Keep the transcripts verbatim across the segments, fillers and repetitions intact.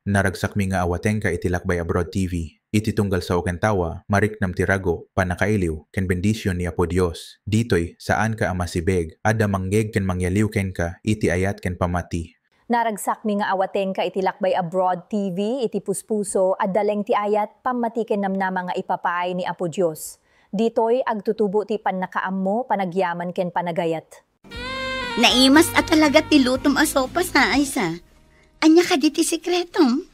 Naragsakmi nga awatenka iti Lakbay Abroad T V. Iti tunggal sao ken tawa, mariknam ti rago, pannakailiw, ken bendision ni Apo Dios. Ditoy, saanka a masibeg, adda mangngeeg ken mangyaliw kenka iti ayat ken pammati. Naragsakmi nga awatenka iti Lakbay Abroad T V, iti puspuso, adda laeng ti ayat, pammati ken namnama nga ipapaay ni Apo Dios. Ditoy, agtutubo ti pannakaammo, panagyaman ken panagayat. Naimas a talaga ti lutom a sopas, ha, Aiza? Ania kadi ti sekretom?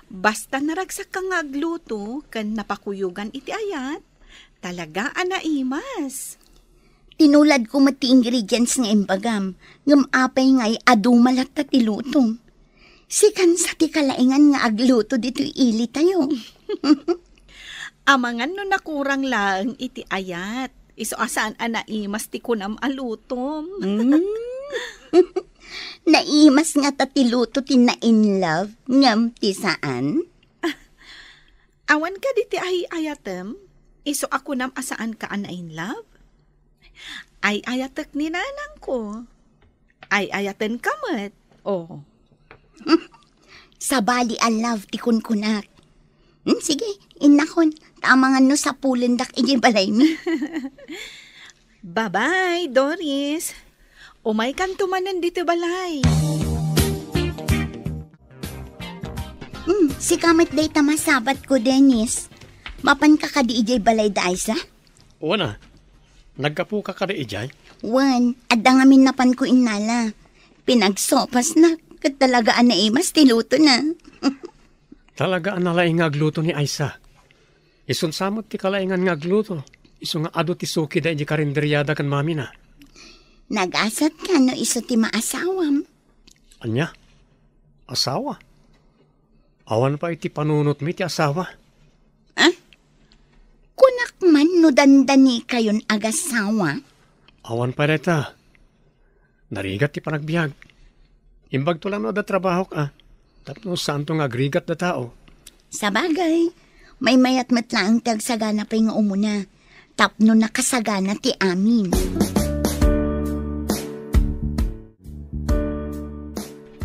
Basta naragsakka nga agluto ken napakuyogan iti ayat, talaga a naimas. Tinuladko met ti ingredients nga imbagam, ngem apay ngay a duma latta ti lutom? Sikan sa ti kalaingan nga agluto ditoy ilitayo. Amangan no nakurang laeng iti ayat, isu a saan a naimas ti kunam a lutom. Mm. Naimas ngata ti luto ti na-in love ngem ti saan? Awan kadi ti ay-ayatem? Isu a kunam a saanka a na-in love? Ay-ayatek ni nanangko. Ay-ayatenka met. Oh. Sabali a love ti kunkunak. Hmm, sige, innakon. Ta amangan no sapulendak idiay balaymi. Bye-bye, Doris. Umaykanto manen ditoy balay. Hmm, sika met dayta masabatko, Dennis. Mapanka kadi idiay balay da Aiza? Wen a. Naggapuka kadi idiay? Wen, adda ngamin napanko innala. Pinagsopasnak, ket talaga a naimas ti lutona. Talaga a nalaing nga agluto ni Aiza. Isun sa met ti kalaingan nga agluto, isu nga adu ti sukida idiay karinderiada ken mamina. Nagasatka no isu ti maasawam. Ania? Asawa? Awan pay iti panunotmi ti asawa. Ah? Kunak man no dandanikayon agasawa? Awan pay dayta. Narigat ti panagbiag. Imbagto lang no adda trabahok a, tapno saanto nga agrigat da tao. Sabagay, maymayat met laeng ti agsagana pay nga umuna, tapno nakasagana ti amin.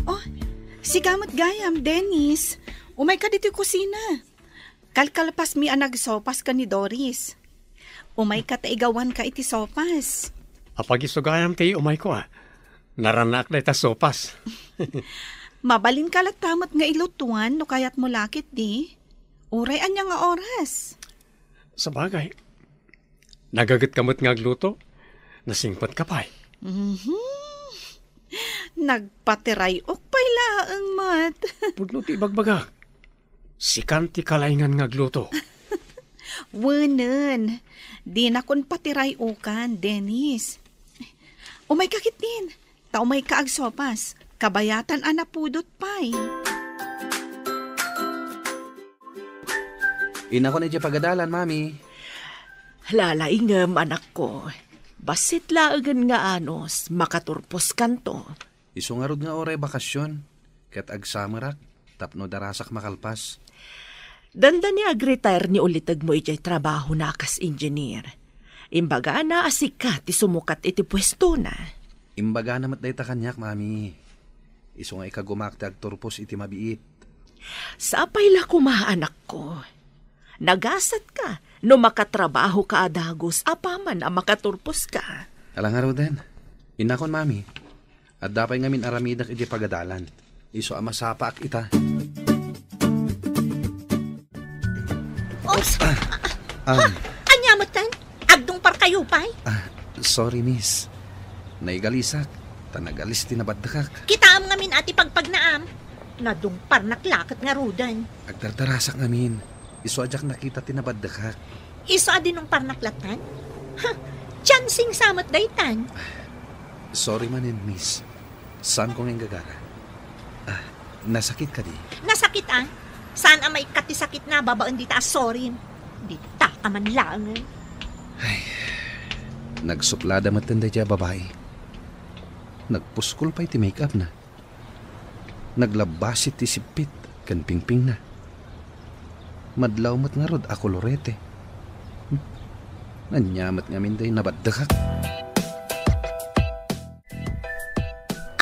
Oh, sika met gayam, Dennis. Umayka ditoy kusina. Kalkalpasmi a nagsopas ken ni Doris. Umayka ta igawanka iti sopas. Apag-isu gayam ti umayko a. Naranaak dayta sopas. Mabalinka latta met nga ilutuan no kayatmo la ketdi. Uray ania nga oras? Sabagay, nagagetka met nga agluto. Nasingpetka pay. Mhm. Nagpatiray-ok pay laeng met. Pudno ti ibagbagak. Sikan ti kalaingan nga agluto. Wenen, dinakon patiray-okan, Dennis. Umayka ketdin, ta umayka agsopas, kabayatan a napudot pay. Innakon idiay pagadalan, Mami. Lalaingem, anakko. Bassit laengen nga anus, makaturposkanto. Isu ngarud nga uray bakasion, ket agsamerak tapno darasak makalpas. Dandani agretire ni ulitegmo idiay trabahona a kas engineer. Imbagana a sika ti sumukat iti puestona. Imbagana met dayta kaniak, Mami. Isu nga ikagumak ti agturpos iti mabiit. Sapay la koma, anakko. Nagasatka no makatrabahoka a dagus apaman a makaturposka. Ala ngaruden, innakon, Mami. Adda pay ngamin aramidek iti pagadalan. Isu a masapaak ita. Oops! Ah, ah, ania metten? Agdungparkayo pay? Ah, sorry, miss. Naigalisak, ta nagalis ti nabaddekak. Kitaem ngamin a ti pagpagnaam. Nadungparnak la ket ngaruden. Agdardarasak ngamin. Isu a diak nakita ti nabaddekak. Isu a dinungparnak lattan? Ha, chancing sa met daytan. Sorry manen, miss. Saanko nga inggagara. Ah, nasakit kadi? Nasakit, ah. Saan a maikkat ti sakitna babaen dita a sorry? Dita ka man laengen. Ay, nagsuplada metten daydiay a babai. Nagpuskol pay ti make-up na. Naglabbasi ti sippit ken pingpingna. Madlaw met ngarud a kolorete. Hmm? Ania met ngamin dayta nabaddekak?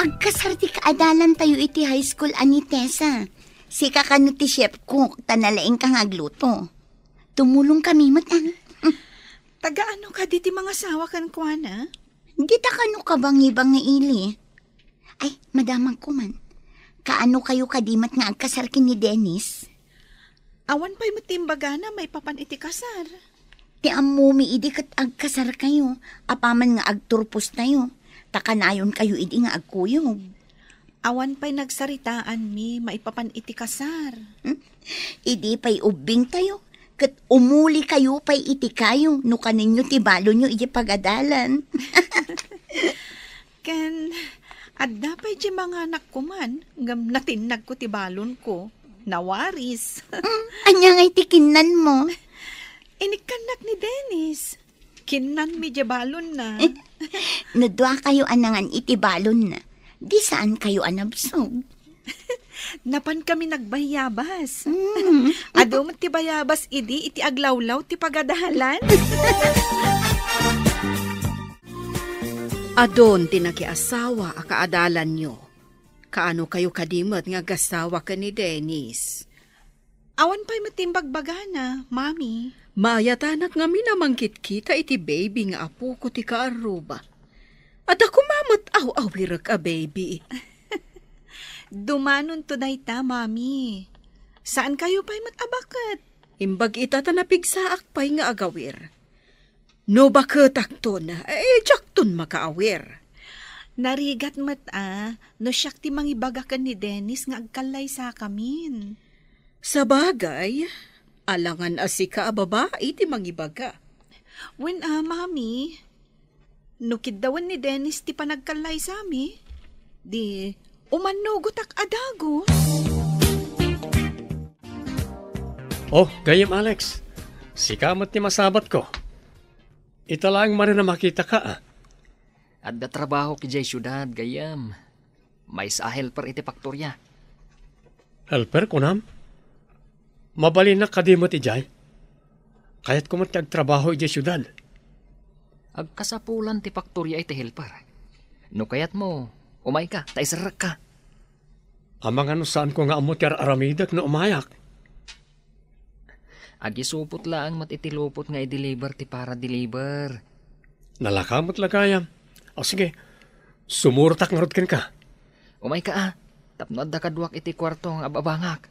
Agkasar ti kaadalantayo iti high school a ni Tessa. Sika kano ti chef cook, ta nalaingka nga agluto. Tumulongkami met, ah. Taga ano kadi ti mangasawa kenkuana? Dita kano kabangibangi ili. Ay, madamagko man. Kaano kayo kadi met nga agkasar ken ni Dennis? Awan pay met ti imbagana maipapan iti kasar. Ti ammomi idi ket agkasar kayo, apaman nga agturpos tayo, ta kanayon kayo idi nga agkuyog. Awan pay nagsaritaanmi maipapan iti kasar. Hmm? Idi pay ubbing tayo, ket umuli kayo pay iti kayo no kanenyo ti balonyo iti pagadalan. Ken adda pay di manganak kuman, ngem natinnagko ti balonko. Nawaris. Mm, ania nga iti kinnanmo? Inikkannak ni Dennis. Kinnanmi di balonna. No dua kayo a nangan iti balonna, di saan kayo a nabsog. Napan kami nagbayabas. Mm. Adu met ti bayabas idi iti aglawlaw ti pagadalan. Adun ti nakiasawa a kaadalanyo. Kaano kayo kadi met nga agasawa ken ni Dennis? Awan pay met ti imbagbagana, Mami. Maayatanak ngamin a mangkitkita iti baby nga apoko ti kaarruba. Adda koma met aw-awirek a baby. Dumanonto dayta, Mami. Saan kayo pay met a baket? Imbag ita ta napigsaak pay nga agawir. No baketakton, eh, diakton makaawir. Narigat met a, no siak ti mangibaga ken ni Dennis nga agkallaysakamin. Sabagay, alangan a sika a babai ti mangibaga. Wen a, Mami, no kiddawen ni Dennis ti panagkallaysami, di umannugotak a dagus. Oh, gayyem Alex, sika met ti masabatko. Ita laeng manen a makitaka, ah. Adda trabahok idiay siudad, gayyem. Maysa a helper iti faktoria. Helper, kunam? Mabalinnak kadi met idiay? Kayatko met ti agtrabaho idiay siudad. Agkasapulan ti faktoria iti helper. No kayatmo, umayka, ta iserrekka. Amangan no saanko nga ammo ti ar-aramidek no umayak. Agisupot laeng met iti lupot nga i-deliver ti para-deliver. Nalaka met la gayam. O sige, sumurotak ngarud kenka. Umayka a, tapno adda kaduak iti kuarto nga ababangak.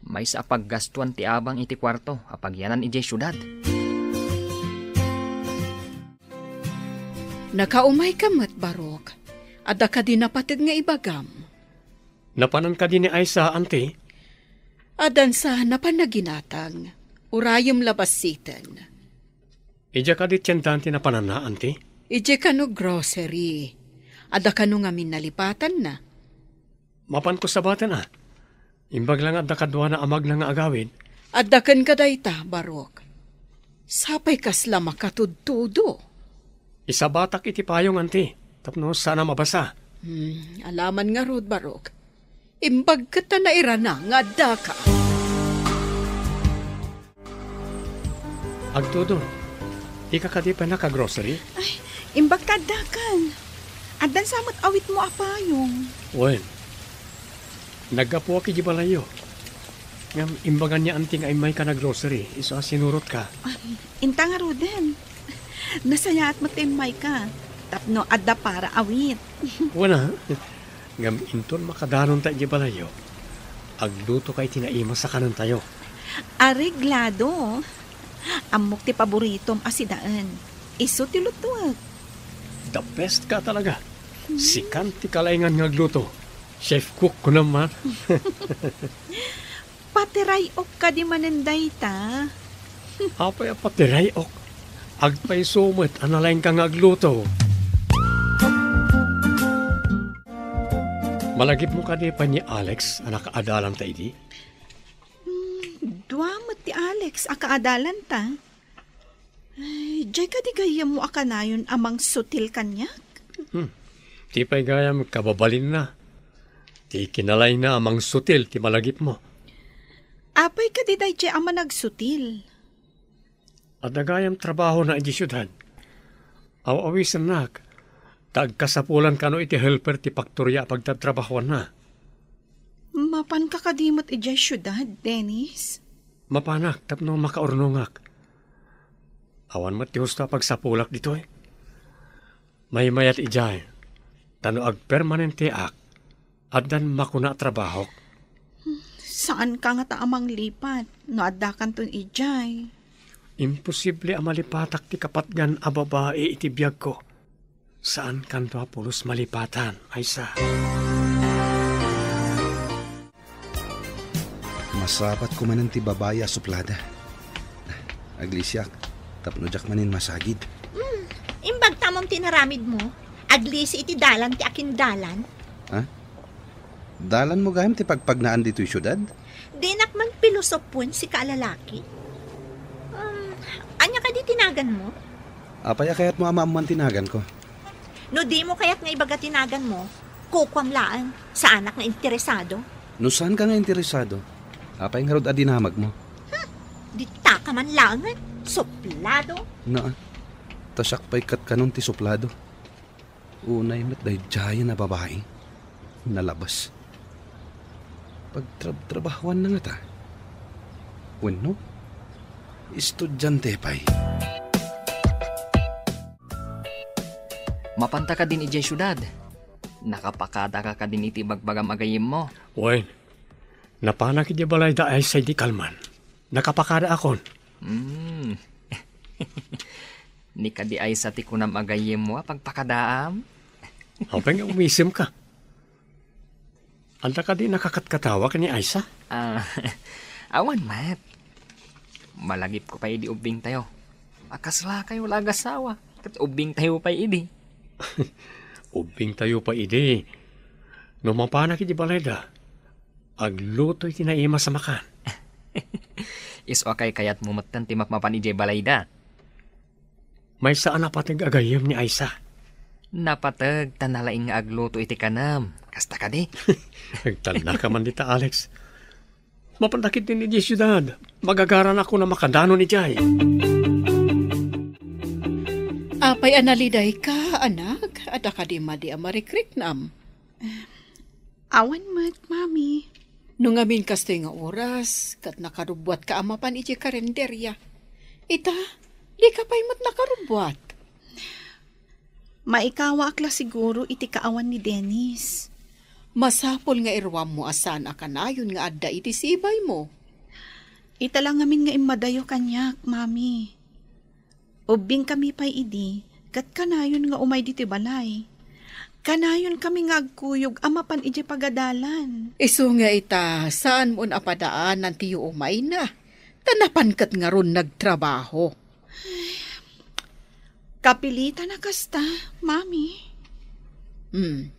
Maysa a paggastuan ti abang iti kuarto a pagyanan idiay siudad. Nakaumayka met, Barok. Adda kadi napateg nga ibagam? Napanan kadi ni Aisa, anti? Addan sa napan naginatang. Urayem la bassiten. Idiay kadi tiendaen ti napananna, anti? Idiay kano grocery. Adda kano ngamin nalipatanna? Mapanko sabaten a. Imbag la nga adda kaduana a magna nga agawid. Adda kenka dayta, Barok. Sapay kasla makatudtudo. Isabatak iti payong, anti, tapno saan a mabasa. Hmm, alaman ngarud, Barok. Imbag ket ta nairana nga addaka. Agtudor, dika kadi pay naka-grocery? Ay, imbag ta addakan. Addan sa met awitmo a payong. Wen, naggapuak iti balayyo. Ngem imbagan ni anti nga immayka nag-grocery, isu a sinurotka. Ay, inta ngaruden. Nasayaat met ti immayka. Tapno adda para awit. Wen a. Ngem inton makadanonta iti balayyo, aglutoka iti naimas a kanentayo. Areglado. Ammok ti paboritom a sidaen. Isu ti lutuek. The best ka talaga. Sikan ti kalaingan nga agluto. Chef cook ko naman. Patiray-ok kadi manen dayta? Apay a patiray-ok? Agpayso met a nalaingka nga agluto. Malagipmo kadi pay ni Alex a nakaadalanta idi? Hmm, dua met ti Alex a kaadalanta. Ay, diay kadi gayyemmo a kanayon a mangsutil kaniak? Hmm. Ti pay gayam kababalinna. Ti kinalayna a mangsutil ti malagipmo. Apay kadi daydiay a managsutil? Adda gayam trabahona idiay siudad. Aw-awisennak. Ta agkasapulan kano iti helper ti faktoria a pagtrabtrabahuanna. Mapanka kadi met idiay siudad, Dennis? Mapanak tapno makaurnongak. Awan met ti husto a pagsapulak ditoy. Maymayat idiay, ta no agpermanenteak, addan makuna a trabahok. Saanka ngata a manglipat no addakanton idiay. Imposible a malipatak ti kapatgan a babai iti biagko. Saankanto a pulos malipatan, Aisa. Masapat ko manen ti babai a suplada. Aglisiak, tapno diak manen masagid. Hmm, imbag tamom ti naramid mo. Aglisi iti dalan ti akindalan. Ha? Dalan mo gayam ti pagpagnaan ditoy siudad? Dinak man pilosopoen sika a lalaki. Um, ania kadi ti nagan mo? Apay a kayat mo a maammoan ti nagan ko? No di mo kayat nga ibaga ti nagan mo, kukuam laeng, saanak nga interesado. No saanka nga interesado, apay ngarud a dinamag mo? Hmm, ditaka man laengen, suplado. Naa, ta siak pay ket kanon ti suplado. Unay met daydiayen a babai. Nalabes. Pagtrabtrabahuanna ngata? Wenno, estudiante pay? Mapanta kadin idiay siudad? Nakapakadaka kadin iti ibagbagam a gayyemmo? Wen, napanak idiay balay da Aisa idi kalman. Nakapakadaakon. Hmm. Ni kadi Aisa ti kunam a gayyemmo a pagpakadaam? Apay nga umisemka? Adda kadi nakakatkatawa ken ni Aisa? Ah, awan met. Malagipko pay idi ubbingtayo. A kaslakayo la agasawa, ket ubbingtayo pay idi. Ubbingtayo pay idi. No mapanak iti balayda, aglutoy ti naimas a makan. Isu a kaykayatmo metten ti mapmapan idiay balayda. Maysa a napateg a gayyem ni Aisa. Napateg ta nalaing nga agluto iti kanem. Kasta kadi? Agtalnaka man dita, Alex. Mapandak iti idiay siudad. Magagaranakon a makadanon idiay. Apay a nalidayka, anak? Adda kadi madi a marikriknam? Awan met, Mami. No ngamin kastoy nga oras, ket nakarubbuatka a mapan idiay karinderia. Ita, dika pay met nakarubbuat. Maikawaak la siguro iti kaawan ni Dennis. Masapul nga iruammo a saan a kanayon nga adda iti sibaymo. Ita la ngamin nga immadayo kaniak, Mami. Ubbingkami pay idi, ket kanayon nga umay ditoy balay. Kanayonkami nga agkuyog a mapan idiay pagadalan. Isu nga ita, saanmon a padaanan ti yuumayna, ta napan ket ngarud nagtrabaho. Kapilitan a kasta, Mami. Hmm.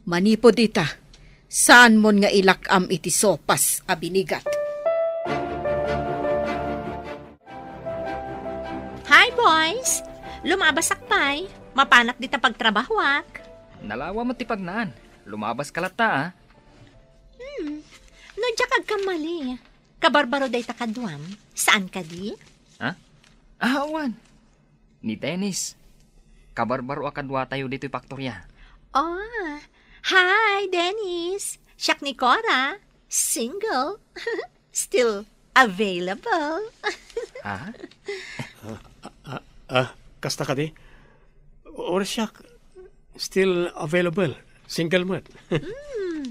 Manipud ita, saanmon nga ilak-am iti sopas a binigat. Hi, boys! Lumabasak pay. Mapanak dita pagtrabahoak. Nalawa met ti pagnaan. Lumabaska latta, a. Hmm. No diak agkamali, kabarbaro dayta kaduam. Saan kadi? Ha? Awan. Ni Dennis. Kabarbaro a kaduatayo ditoy faktoria. Oh, hi, Dennis. Siak ni Cora. Single. Still available. Ha? Ah, ah, kasta kadi? Or siak, still available. Single met. Hmm.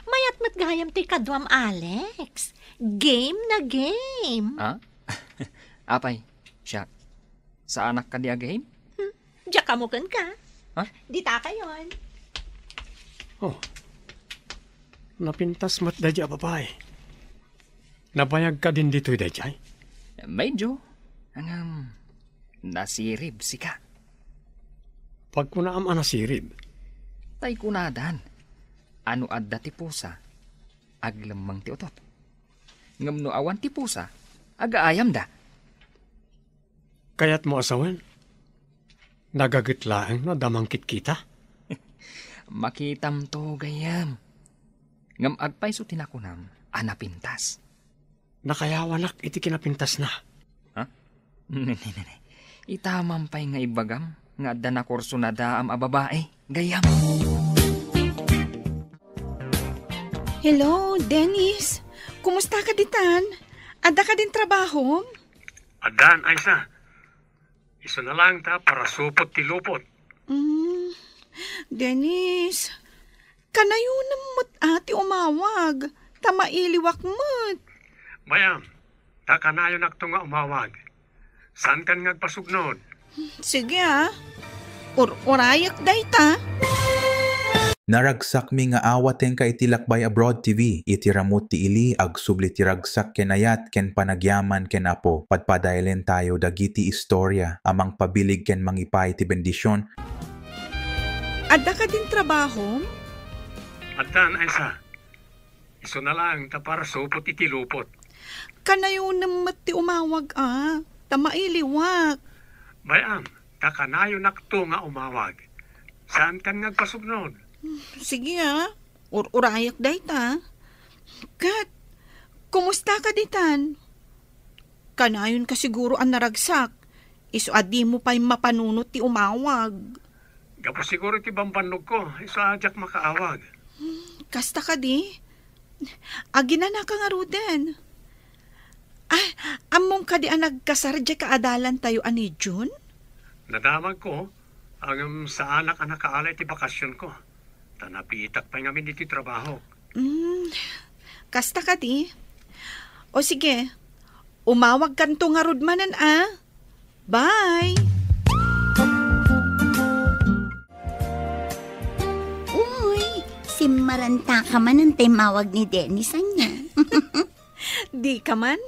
Mayat met gayam ti kaduam, Alex. Game na game. Ha? Apay, siak. Saanak kadi a game? Hmm. Diak ammo kenka. Ha? Dita kayon. Oh. Napintas met daydi a babai. Nabayag kadin ditoy daydiay? Medyo. Ngem, nasirib sika. Pagkunaam a nasirib? Tay kunadan, a no adda ti pusa, aglemmeng ti utot. Ngem no awan ti pusa, agaayamda. Kayatmo a sawen? Nagaget laeng no adda mangkitkita? Makitamto, gayyem. Ngem agpayso ti nakunam a napintas. Nakayawanak iti kinapintasna. Ha? Nene, nene. Itamam pay nga ibagam. nga adda nakursonadaam a babai, gayyem. Hello, Dennis. Kumusta ka ditan? Adda ka din trabahom? Addan, Aisa. Isu na lang ta parasupot ti lupot. Mm, Dennis, kanayonem met a ti umawag, ta mailiwak met. Bay-am, ta kanayonakto nga umawag. Saankan nga agpasugnod? Sige, ah. Ur-urayek dayta. Naragsakmi nga awatenka iti Lakbay Abroad T V. Iti ramut ti ili, agsubli ti ragsak ken ayat ken panagyaman ken Apo. Padpadaelen tayo dagiti istorya a mangpabilig ken mangipaay ti bendision. Adda kadin trabahom? Addan, Aisa. Isu na lang ta parasupot iti lupot. Kanayonem met ti umawag a, ta mailiwak. Bay-am, ta kanayonakto nga umawag. Saankan nga agpasugnod? Sige, ah. Ur-urayek dayta. Ket, kumusta ka ditan? Kanayon ka siguro a naragsak, isu a dimo pay mapanunot ti umawag. Gapu siguro ti bambannogko, isu a diak makaawag. Kasta kadi? Aginana ka ngaruden. Ah, ammom kadi a nagkasar diay kaadalantayo a ni June? Nadamagko, ngem saanak a nakaala iti bakasionko. Ta nabiitak pay ngamin iti trabahok. Mm, kasta kadi? O sige, umawagkanto ngarud manen a. Bye! Uy, simmaranta ka manen ta immawag ni Dennis ania. Di ka man?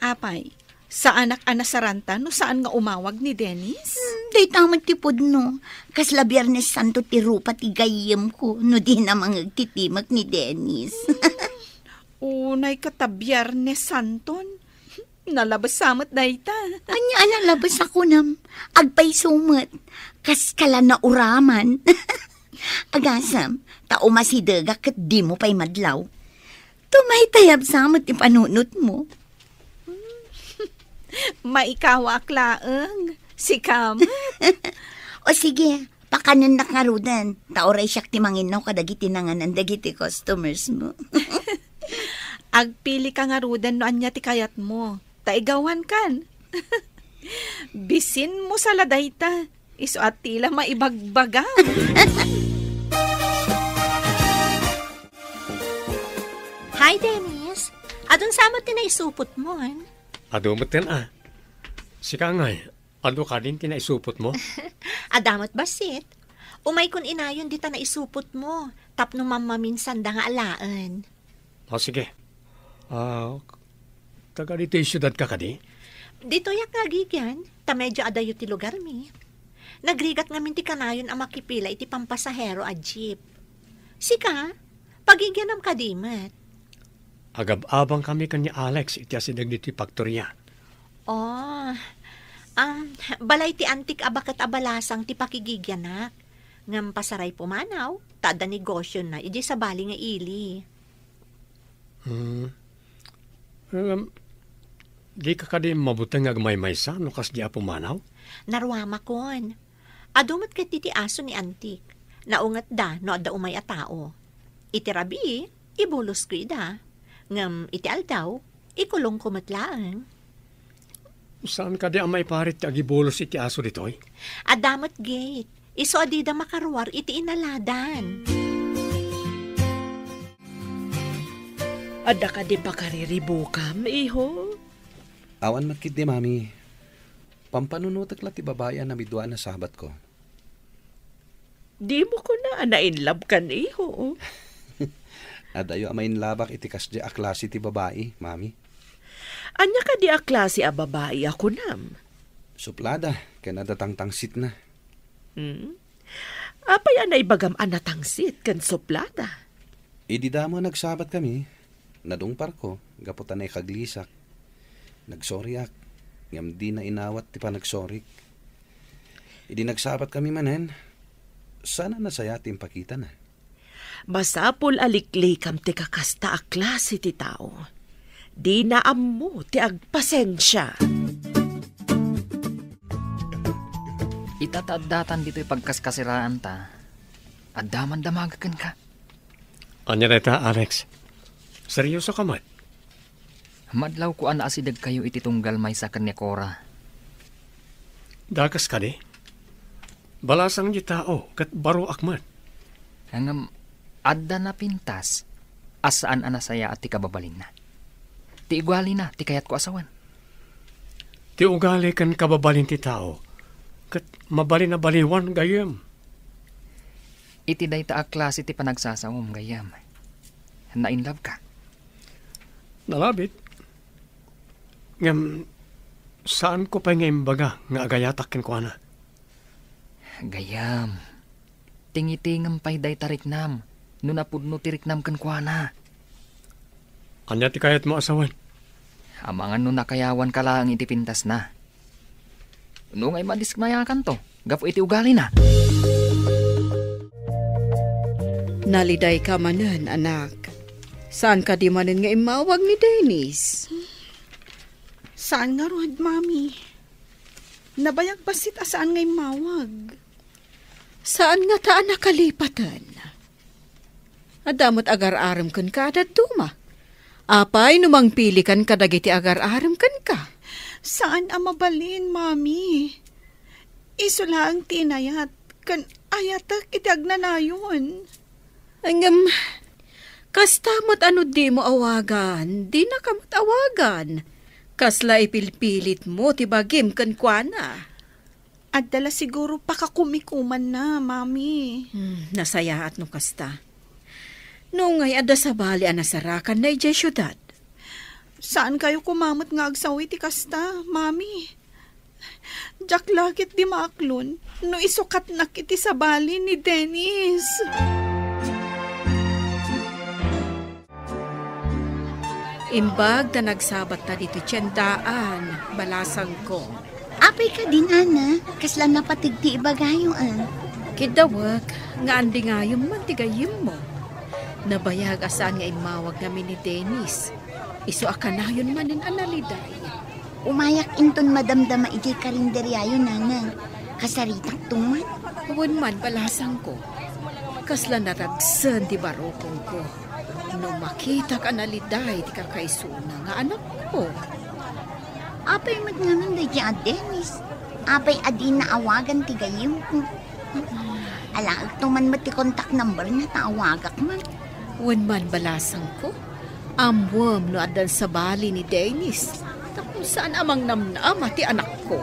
Apay, saanak a nasaranta no saan nga umawag ni Dennis? Hmm, dayta met ti pudno. Kasla Biernes Santo ti rupa ti gayyemko no dina mangegtitimek ni Dennis. Unay ka ta Biernes Santon. Nalabes sa met dayta. Ania a nalabes a kunam? Agpayso met. Kaskala nauraman. Agasem, ta umasidegak ket dimo pay madlaw. Tumaytayab sa met ti panunotmo. Maikawaak laeng. Sika met. O sige, pakanennak ngaruden, ta uray siak ti manginnaw kadagiti nanganan dagiti customers mo. Agpili ka ngaruden no ania ti kayatmo. Ta igawan kan. Bisin mo sala dayta. Isu a ti la maibagbagam. Hi, Dennis. Adun sa met ti naisupotmon? Adu metten a. Sika ngay, adu kadin ti naisupotmo? Adda met bassit. Umaykon inayon dita naisupotmo, tapno mammaminsanda nga alaen. O, sige. Ah, taga ditoy siudad ka kadi? Ditoyak nga agigian, ta medyo adayo ti lugarmi. Nagrigat ngamin ti kanayon a makipila iti pampasahero a jeep. Sika, pagigianam kadi met? Agab-abang kami ken ni Alex iti asideg ditoy faktoria. Oh, um, balay ti antik a baket a balasang ti pakigigianak. Ngem pasaray pumanaw, ta adda negosiona idiay sabali nga ili. Hmm. Ngem, di ka kadi mabuteng nga agmaymaysa no kasdi a pumanaw? Naruamakon. Adu met ketdi ti aso ni Antik. Naungetda no adda umay a tao. Iti rabii, ibulosko ida. Ngem iti aldaw, ikulongko met laeng. Saan kadi a maiparit ti agibulos iti aso ditoy? Adda met gate. Isu a dida makaruar iti inaladan. Adda kadi pakariribukam, iho? Awan met ketdi, Mami. Pampanunotek la ti babai a namiduaan a sabatko. Dimo kuna a na-in love kan, iho? Adayo a mainlabak iti kasdi a klase ti babai, Mami. Ania kadi a klase a babai a kunam? Suplada, ken adda tangtangsitna. Hmm? Apay a naibagam a natangsit ken suplada? Idi damo a nagsabatkami, nadungparko gapu ta naikaglisak. Nagsoriak, ngem dina inawat ti panagsorik. Idi nagsabatkami manen, saan a nasayaat ti impakitana. Masapul a liklikam ti kakasta a klase ti tao. Dina ammo ti agpasensia. It Adda ta addatan ditoy pagkaskasiraanta. Adda man damaga kenka. Ania dayta, Alex? Serioso ka met? Madlawko a naasidegkayo iti tunggal maysa ken ni Cora. Dakas kadi? Balasang ti tao ket baroak met. Ngem adda napintas a saan a nasayaat ti kababalinna. Ti ugalina ti kayatko a sawen. Ti ugali ken kababalin ti tao ket mabalin a baliwan, gayyem. Iti dayta a klase ti panagsasawem, gayyem, na-in love ka. Nalabit. Ngem, saanko pay nga imbaga nga agayatak kenkuana. Gayyem, tingitingem pay dayta riknam no napudno ti riknam kenkuana. Ania ti kayatmo a sawen? Amangan no nakayawanka laeng iti pintasna. No nga, madismayakanto gapu iti ugalina. Nalidayka manen, anak. Saan kadi manen nga immawag ni Dennis? Saan ngarud, Mami. Nabayag bassit a saan nga immawag. Saan ngata a nakalipaten? Adda met agar-arem kenka a dadduma. Apay no mangpilikan kadagiti agar-arem kenka? Saan a mabalin, Mami. Isu laeng ti inayat, ken ayatek iti agnanayon. Ngem, kasta met a no dimo awagan, dinaka met awagan. Kasla ipilpilitmo ti bagim kenkuana. Adda la siguro pakakumikumanna, Mami. Hmm, nasayaat no kasta. No ngay adda sabali a nasarakanna idiay siudad. Saankayo koma met nga agsaw iti kasta, Mami. Diak la ketdi maaklon no isukatnak iti sabali ni Dennis. Imbag ta nagsabatta ditoy tiendaan, balasangko. Apay kadi, nana? Kasla napateg ti ibagayo, a? Kiddawek nga andingayom man ti gayyemmo. Nabayag a saan nga immawag ngamin ni Dennis. Isu a kanayon manen a naliday. Umayak inton madamdama idiay karinderiayo, nana. Kasaritakto man. Wen man, balasangko. Kasla naragsen ti barukongko no makitak a naliday ti kakaisuna nga anakko. Apay met ngamin daydiay a Dennis? Apay a dina awagan ti gayyemko? Alaekto man met ti contact number na ta awagak man. Wen man, balasangko, ammoem no addan sabali ni Dennis tapno saan a mangnamnama ti anakko.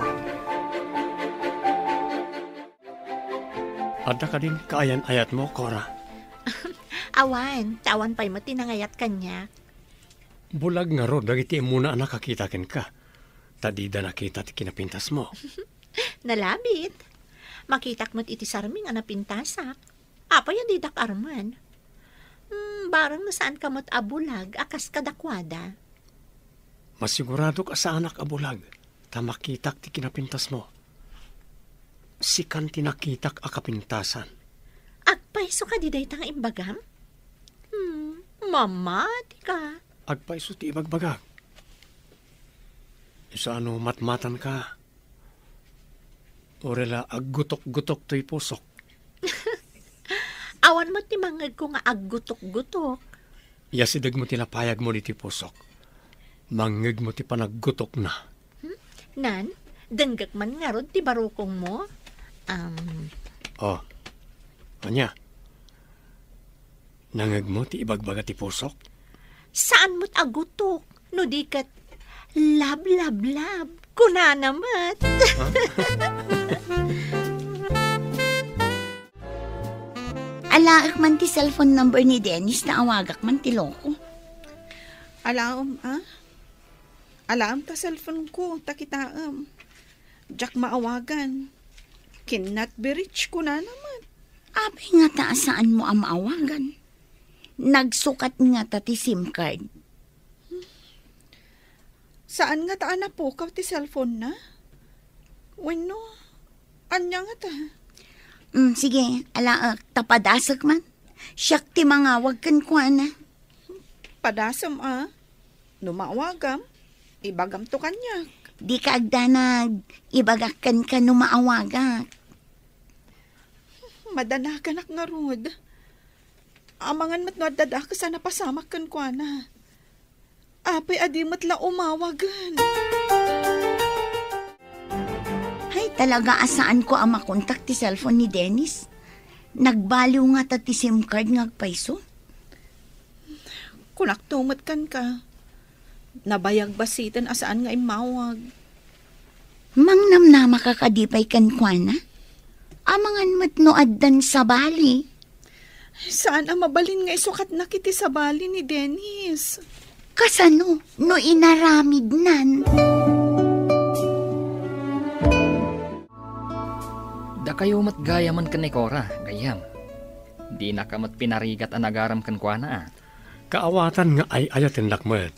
Adda kadin kaayan-ayatmo, Cora? Awan, ta awan pay met ti nangayat kaniak. Bulag ngarud dagiti immuna a nakakita kenka, ta dida nakita ti kinapintasmo. Nalabit. Makitak met iti sarming a napintasak. Apay a didak arman? Hmm, bareng no saanka met a bulag a kas kadakuada. Masiguradok a saanak a bulag ta makitak ti kinapintasmo. Sikan ti nakitak a kapintasan. Agpayso kadi dayta nga imbagam? Hmm, mamatika. Agpayso ti ibagbagak. Isu a no matmatanka, uray la aggutok-gutok toy pusok. Awan met ti mangngegko nga aggutok-gutok. Yasidegmo ti napayagmo ditoy pusok. Mangngegmo ti panaggutokna. Hmm? Nan, denggek man ngarud ti barukongmo? Am. Oh. Ania? Nangngegmo ti ibagbaga ti pusok? Saan met a gutok, no di ket love, love, love, kunana met. Ha? Alaek man ti cellphone number ni Dennis ta awagak man ti loko. Alaem, a? Alaem ta cellphone ko, ta kitaem. Diak maawagan. Cannot be reached, kunana met. Apay ngata a saanmo a maawagan? Nagsukat ngata ti SIM card? Saan ngata a napukaw ti cellphone na? Wenno, ania ngata? Mm, sige, alaek, ta padasek man. Siak ti mangawag kenkuana. Padasem a. No maawagam, ibagamto kaniak. Dika agdanag, ibagak kenka no maawagak. Madanaganak ngarud. Amangan met no adda dakes a napasamak kenkuana. Apay a di met la umawagen? Hay, talaga a saanko a makontak ti cellphone ni Dennis. Nagbaliw ngata ti SIM card nga agpayso. Kunakto met kenka. Nabayag bassiten a saan nga immawag. Mangnamnamaka kadi pay kenkuana? Amangan met no addan sabali. Saan a mabalin nga isukatnak iti sabali ni Dennis. Kasano no inaramidnan? Dakayo met gayamen ken ni Cora, gayyem. Dinaka met pinarigat a nagaram kenkuana, a. Kaawatan nga ay-ayatennak met.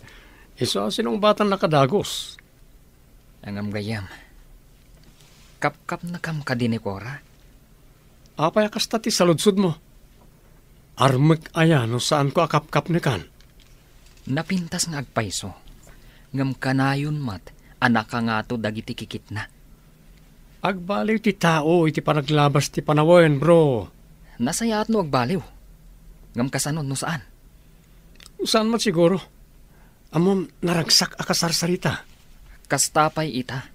Isu a sinungbatannaka dagus. Ngem gayyem, kapkapnekam kadi ni Cora? Apay a kasta ti saludsodmo? Armek aya no saanko a kapkapnekan? Napintas nga agpayso, ngem kanayon met a nakangato dagiti kikitna. Agbaliw ti tao iti panaglabas ti panawen, bro. Nasayaat no agbaliw. Ngem kasano no saan? Saan met siguro. Ammom, naragsak a kasarsarita. Kasta pay ita.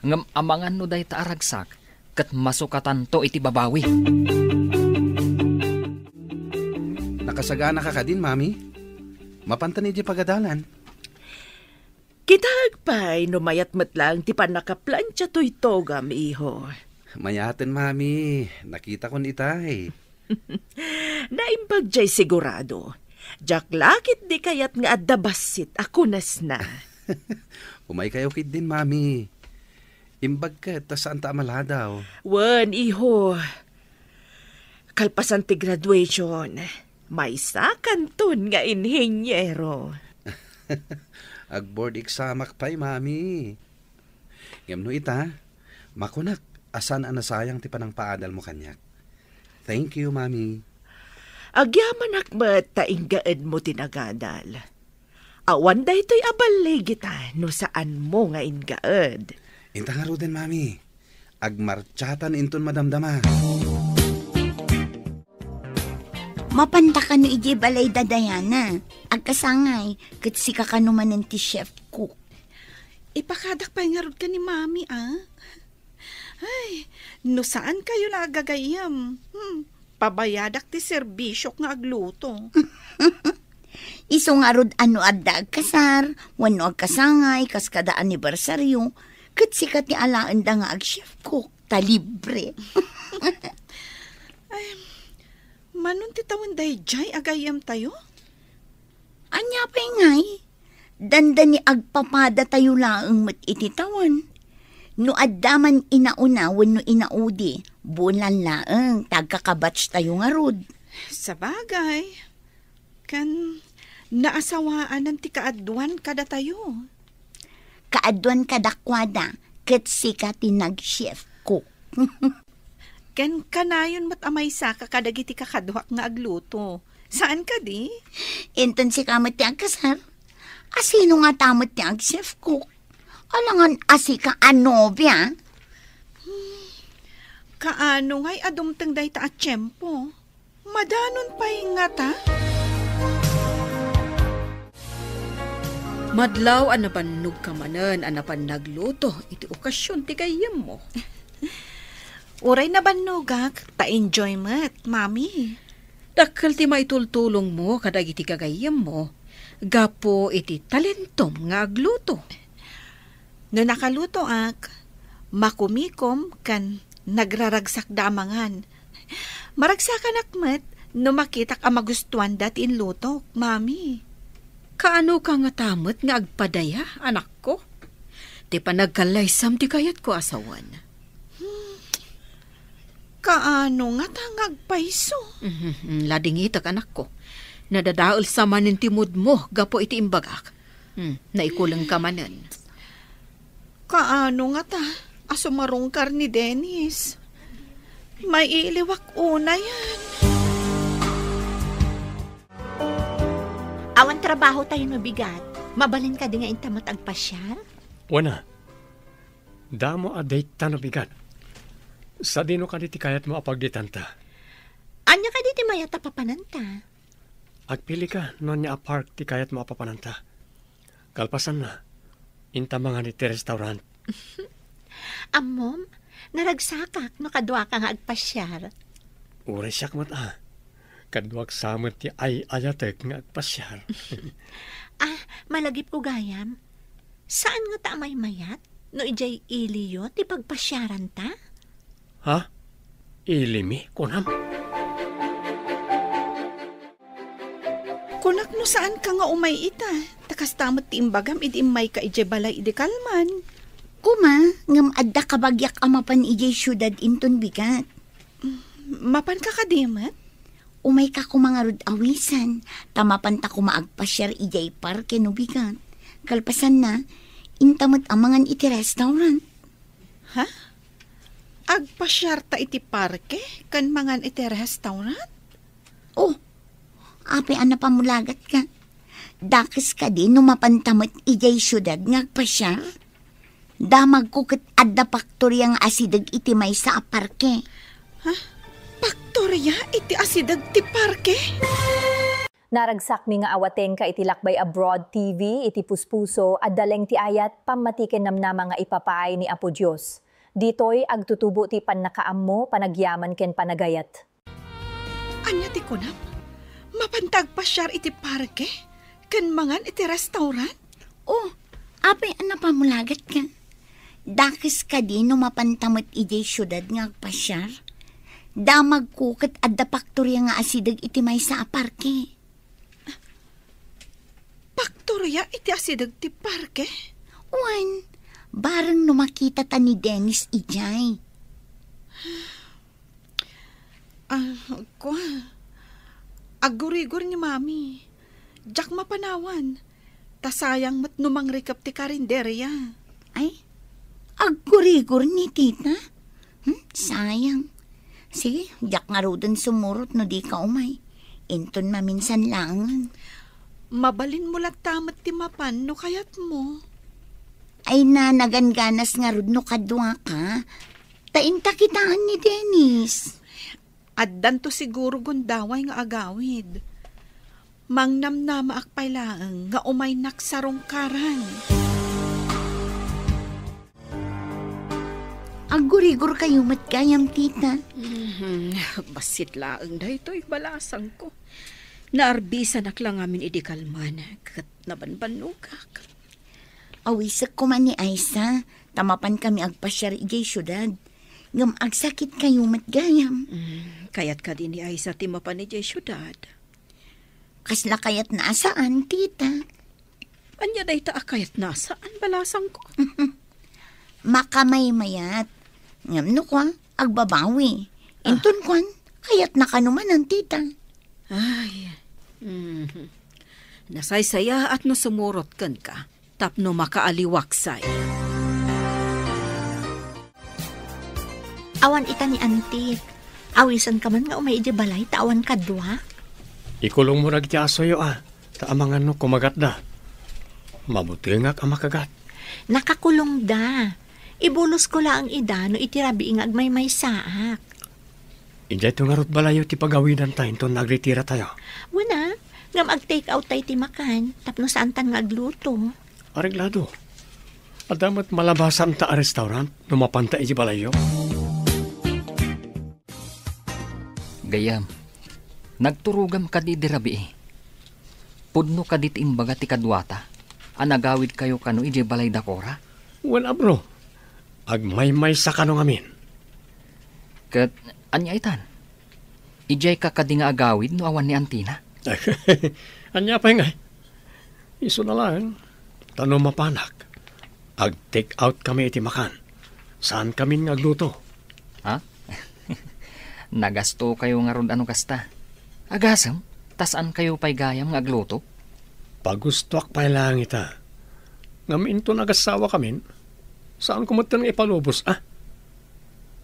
Ngem amangan no dayta a ragsak ket masukatanto iti babawi. Nakasaganaka kadin, Mami? Mapantan idiay pagadalan. Kitak pay no mayat met laeng ti pannakaplantia toy togam, iho. Mayaten, Mami. Nakitakon itay. Naimbag jay sigurado. Diak la ketdi kayat nga adda bassit a kunasna. Umaykayo ketdin, Mami. Imbag ket ta saanta a maladaw. Wen, iho. Kalpasan ti graduation, maysakanton nga inhiniero. Ag-board examak pay, Mami. Ngem no ita, makunak a saan a nasayang ti panangpaadalmo kaniak. Thank you, Mami. Agyamanak met ta inggaedmo ti nagadal. Awan daytoy a balligita no saanmo nga inggaed. Inta ngaruden, Mami. Agmartiatan inton madamdama. Mapanta kano idiay balay da Diana. Agkasangay, ket sika kano manen ti chef cook. Ipakadak pay ngarud ken ni Mami, a? Ay, no saan kayo la agagayyem, hmm, pabayadak ti serbisiok nga agluto. Isu ngarud a no adda agkasar, wenno agkasangay, kas kada anibersaryo, ket sika ti alaenda nga ag-chef cook, ta libre. Ay, manon ti tawen daydiay a gayyemtayo? Ania pay ngay? Dandani agpapadatayo laeng met iti tawen. No adda man inauna wenno inaudi, bulan laeng ta agkakabatchtayo ngarud. Sabagay, kan naasawaanan ti kaaduan kadatayo. Kaaduan kadakuada, ket sika ti nag-chef cook. Ken kanayon met a maysaka kadagiti kakaduak nga agluto. Saan kadi? Inton sika met ti agkasar, a sino ngata met ti ag-chef cook? Alangan a sika a nobia? Hmm, kaano ngay a dumteng dayta a tiempo? Madanon pay ngata? Madlaw a nabannogka manen a napan nagluto iti okasion ti gayyemmo. Uray nabannogak, ta enjoy met, Mami. Dakkel ti maitultulongmo kadagiti gagayyemmo gapu iti talentom nga agluto. No nakalutoak, makumikom ken nagraragsakda a mangan. Maragsakanak met no makitak a magustuanda ti inlutok, Mami. Kaano ka ngata met nga agpadaya, anakko? Ti panagkallaysam ti kayatko a sawen. Hmm. Kaano ngata nga agpayso? Mhm, mhm. Ladingitek, anakko. Nadadael sa manen ti moodmo gapu iti imbagak. Hmm, naikulengka manen. Kaano ngata a sumarungkar ni Dennis? Maiiliwak unayen. Awan trabaho tayo no bigat. Mabalin kadi nga inta met agpasiar? Wen a. Damo a dayta no bigat. Sadino kadi ti kayatmo a pagditanta? Ania kadi ti mayat a papananta? Agpilika no ania a park ti kayatmo a papananta. Kalpasanna, inta mangan iti restaurant. Ammom, naragsakak no kaduaka nga agpasiar. Uray siak met a. Kaduak sa met ti ay-ayatek nga agpasiar. Ah, malagipko gayam. Saan ngata a maymayat no idiay iliyo ti pagpasiaranta? Ha? Ilimi, kunam? Kunak no saanka nga umay ita, ta kasta met ti imbagam idi immayka idiay balay idi kalman. Kuma, ngem adda kabagiak a mapan idiay siudad inton bigat. Mapanka kadi met? Umayka koma ngarud awisan, ta mapanta koma agpasiar idiay parke no bigat. Kalpasanna, inta met a mangan iti restaurant. Ha? Agpasiarta iti parke ken mangan iti restaurant? Oh, apay a napamulagatka? Dakes kadi no mapanta met idiay siudad nga agpasiar? Damagko ket adda paktoria nga asideg iti maysa a parke. Ha? Paktoria iti asideg ti parke? Naragsakmi nga awatengka iti Lakbay Abroad T V, iti puspuso, adda laeng ti ayat, pammati ken namnama nga ipapaay ni Apo Dios. Ditoy, agtutubo ti pannakaammo, panagyaman ken panagayat. Ania ti kunam? Mapanta agpasiar iti parke? Ken mangan iti restaurant? Oh, apay a napamulagatka? Dakes kadi no mapanta met idiay siudad nga agpasiar? Damagko ket adda paktoria nga asideg iti maysa a parke. Paktoria iti asideg ti parke? Wen, bareng no makitata ni Dennis idiay. Ah, kua. Aggurigor ni Mami. Diak mapanawan. Ta sayang met no mangrikep ti karinderia. Ay, aggurigor ni tita? Hmm, sayang. Sige, diak ngaruden sumurot no dika umay. Inton maminsan laengen. Mabalinmo latta met ti mapan no kayatmo. Ay, nagangganas ngarud no kaduaka. Ta inta kitaen ni Dennis. Addanto siguro gundaway nga agawid. Mangnamnamaak pay laeng nga umaynak sarungkaran. Aggurigorkayo met gayam, tita. Mhm. Bassit laeng daytoy balasangko. Naarbisanak la ngamin idi kalman, ket nabanbannogak. Awisek koma ni Aisa, ta mapankami agpasiar idiay siudad. Ngem agsakitkayo met gayam. Mm, kayat kadi ni Aisa ti mapan idiay siudad? Kasla kayatna a saan, tita. Ania dayta a kayatna a saan, balasangko? Makamaymayat. Ngem no kua, agbabawi. Ah. Inton kuan, kayatna kano manen, tita. Ay. Mhm. Nasaysayaat no sumurot kenka tapno makaaliwaksay. Awan ita ni Antit. Awisanka man nga umay idiay balay ta awan kaduak. Ikulongmo dagiti asoyo a, ta amangan no kumagatda. Mabutengak a makagat. Nakakulongda. Ibulosko laeng ida no iti rabii nga agmaymaysaak. Idiayto ngarud balayyo ti pagawidanta inton nagritiratayo. Wen a, ngem ag-take out tayo ti makan, tapno saantan nga agluto. Areglado. Adda met malabasanta a restaurant no mapanta iti balayyo. Gayam, nagturogam kadi idi rabii. Pudno kadi ti imbaga ti kaduata a nagawidkayo kano idiay balay da Cora? Wen a, bro. Agmaymaysa kano ngamin. Ket ania itan? Idiayka kadi nga agawid no awan ni Antina? Ania pay ngay? Isuna laeng, ta no mapanak, ag-take out kami iti makan. Saan kamin nga agluto. Ha? Nagastokayo ngarud a no kasta? Agasem, ta saankayo pay gayam nga agluto? Pagustoak pay laeng ita. Ngem inton agassawa kamin, saanko metten nga ipalubos, a?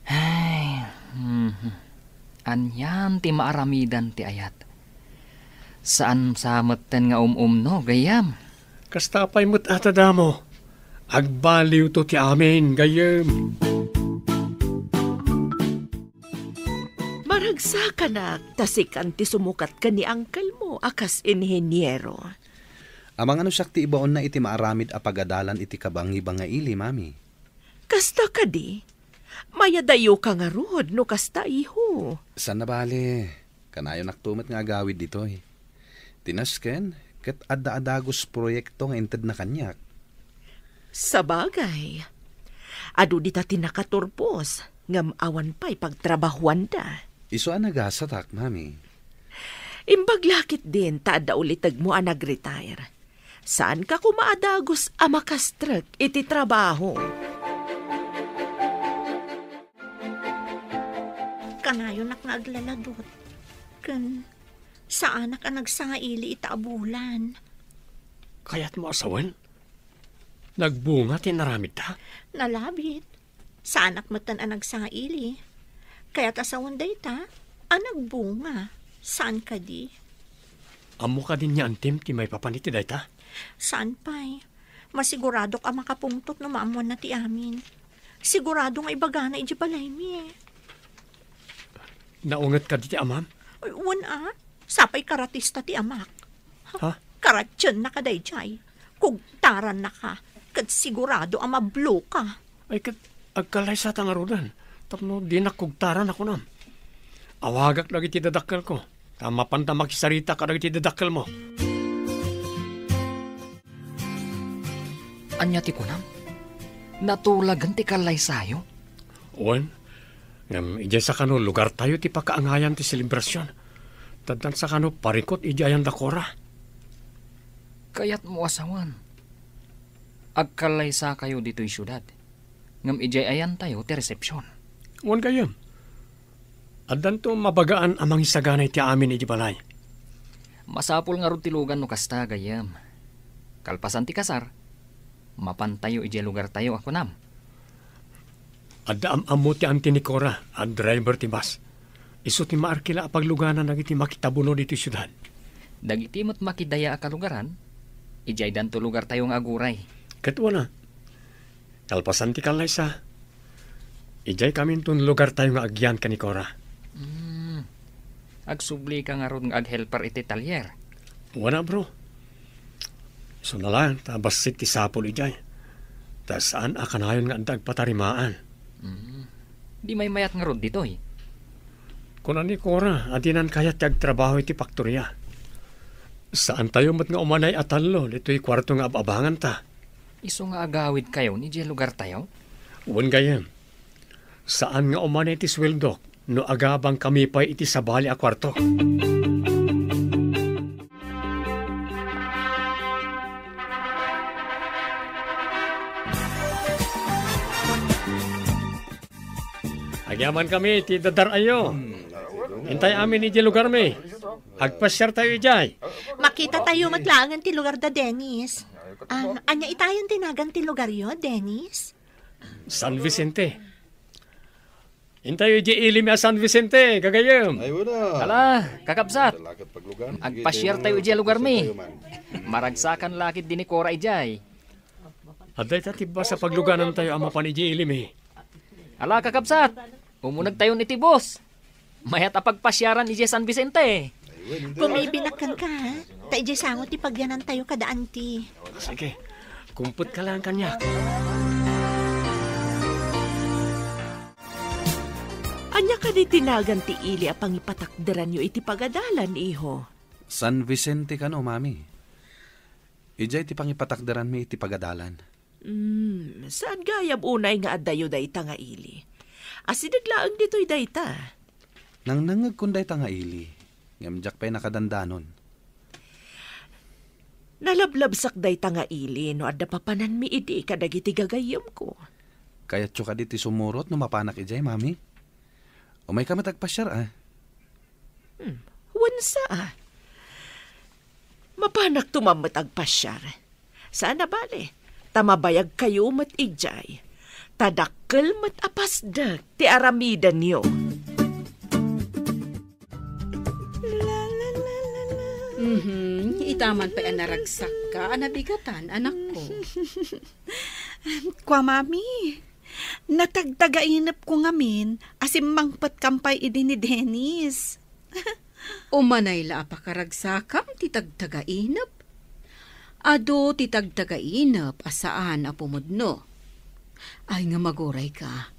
Ay, mhm. Anian ti maaramidan ti ayat? Saan sa metten nga um-umno, gayyem? Kasta pay met a ta damo. Agbaliwto ti amin, gayyem. Agsakanak, ta sikan ti sumukat ken ni uncle mo a kas inheniero. Amangan no siak ti ibaonna iti maaramid a pagadalan iti kabangibangaili, Mami. Kasta kadi? Mayadayoka ngarud no kasta, iho. Saan a bale, kanayonakto met nga agawid ditoy. Ti nasken, ket adda a dagus proyekto nga intedna kaniak. Sabagay, adu dita ti nakaturpos, ngem awan pay pagtrabahuanda. Isu a nagasatak, Mami. Imbag la ketdin ta adda ulitegmo a nag-retire. Saanka koma a dagus a makastrek iti trabaho. Kanayonak nga aglaladot. Ken saanak a nagsangaili ita a bulan. Kayatmo a sawen? Nagbunga ti inaramidta? Nalabit. Saanak metten a nagsangaili. Kayat a sawen dayta a nagbunga. Saan kadi? Ammo kadi ni Antim ti maipapan iti dayta? Saan pay. Masiguradok a makapungtot no maammoanna ti amin. Sigurado nga ibagana idiay balaymi. Naunget kadi ti amam? Ay, wen a. Sapay karatista ti amak. Ha? Karatienna ka daydiay. Kugtarannaka. Ket sigurado a mabloka. Ay, ket agkallaysata ngaruden. Tapno dinak kugtaran a kunam. Awagak dagiti dadakkelko. Ta mapanta makisarita kadagiti dadakkelmo. Ania ti kunam? Natulagen ti kallaysayo? Wen, ngem idiay sakano lugartayo ti pakaangayan ti selebrasion. Taddan sakano parikut idi ayan da Cora. Kayatmo a sawen, agkallaysakayo ditoy siudad, ngem idiay ayantayo ti resepsion. Wen gayyem. Addanto mabagaan a mangisagana iti amin iti balay. Masapul ngarud ti lugan no kasta, gayyem. Kalpasan ti kasar, mapantayo idiay lugartayo a kunam. Adda am-ammo ti anti ni Cora a driver ti bus. Isu ti maarkila a pagluganan dagiti makitabuno ditoy siudad. Dagiti met makidaya a kalugaran, idiay danto lugartayo nga aguray. Ket wala. Kalpasan ti kallaysa, idiay kaminton lugartayo nga agyan ken ni Cora. Hmm. Agsublika ngarud nga aghelper iti talyer? Wen a, bro. Isuna laeng ta bassit ti sapul idiay. Ta saan a kanayon nga adda agpatarimaan. Hmm. Di maymayat ngarud ditoy? Kuna ni Cora a dinan kayat ti agtrabaho iti faktoria. Saantayo met nga umanay a tallo ditoy kuarto nga ab-abanganta. Isu nga agawidkayon idiay lugartayo? Wen gayyem. Saan nga umanay ti suweldok no agabangkami pay iti sabali a kuarto. Agyamankami iti dadar-ayo. Intay amin idiay lugarmi. Agpasiartayo idiay. Makitatayo met laengen ti lugarda, Dennis. Ah, ania itayon ti nagan ti lugaryo, Dennis? San Vicente. Intayo idiay ili mi a San Vicente, gagayyem. Ay, wala. Ala, kakabsat. Agpasiartayo idiay lugarmi. Maragsakan la ketdi ni Cora idiay. Adda ita ti bus a pagluganantayo a mapan idiay ili mi. Ala, kakabsat, umunegtayon iti bus. Mayat a pagpasiaran idiay San Vicente. Kumibinak kenka, ha? Ta idiay sango ti pagyanantayo kada anti. Sige, kumpetka laeng kaniak. Ania kadi ti nagan ti ili a pangipatakderanyo iti pagadalan, iho? San Vicente kano, Mami. Idiay ti pangipatakderanmi iti pagadalan. Hmm, saan gayam unay nga addayo dayta nga ili? Asideg laeng ditoy dayta. Nangnangngegkon dayta nga ili, ngem diak pay nakadandanon. Nalablabsak dayta nga ili no adda papananmi idi kadagiti gagayyemko. Kayatyo kadi ti sumurot no mapanak idiay, Mami? Umayka met agpasiar, a? Hmm, wen sa, a? Mapanakto man met agpasiar. Saan a bale, ta mabayagkayo met idiay. Ta dakkel met a pasdek ti aramidenyo. Mhm, ita man pay a naragsakka a nabigatan, anakko. Kua, Mami, Natagtagainepko ngamin a simmangpetkam pay idi ni Dennis. Umanay la a pakaragsakam ti tagtagainep? Adu ti tagtagainep a saan a pumudno. Ay nga magurayka.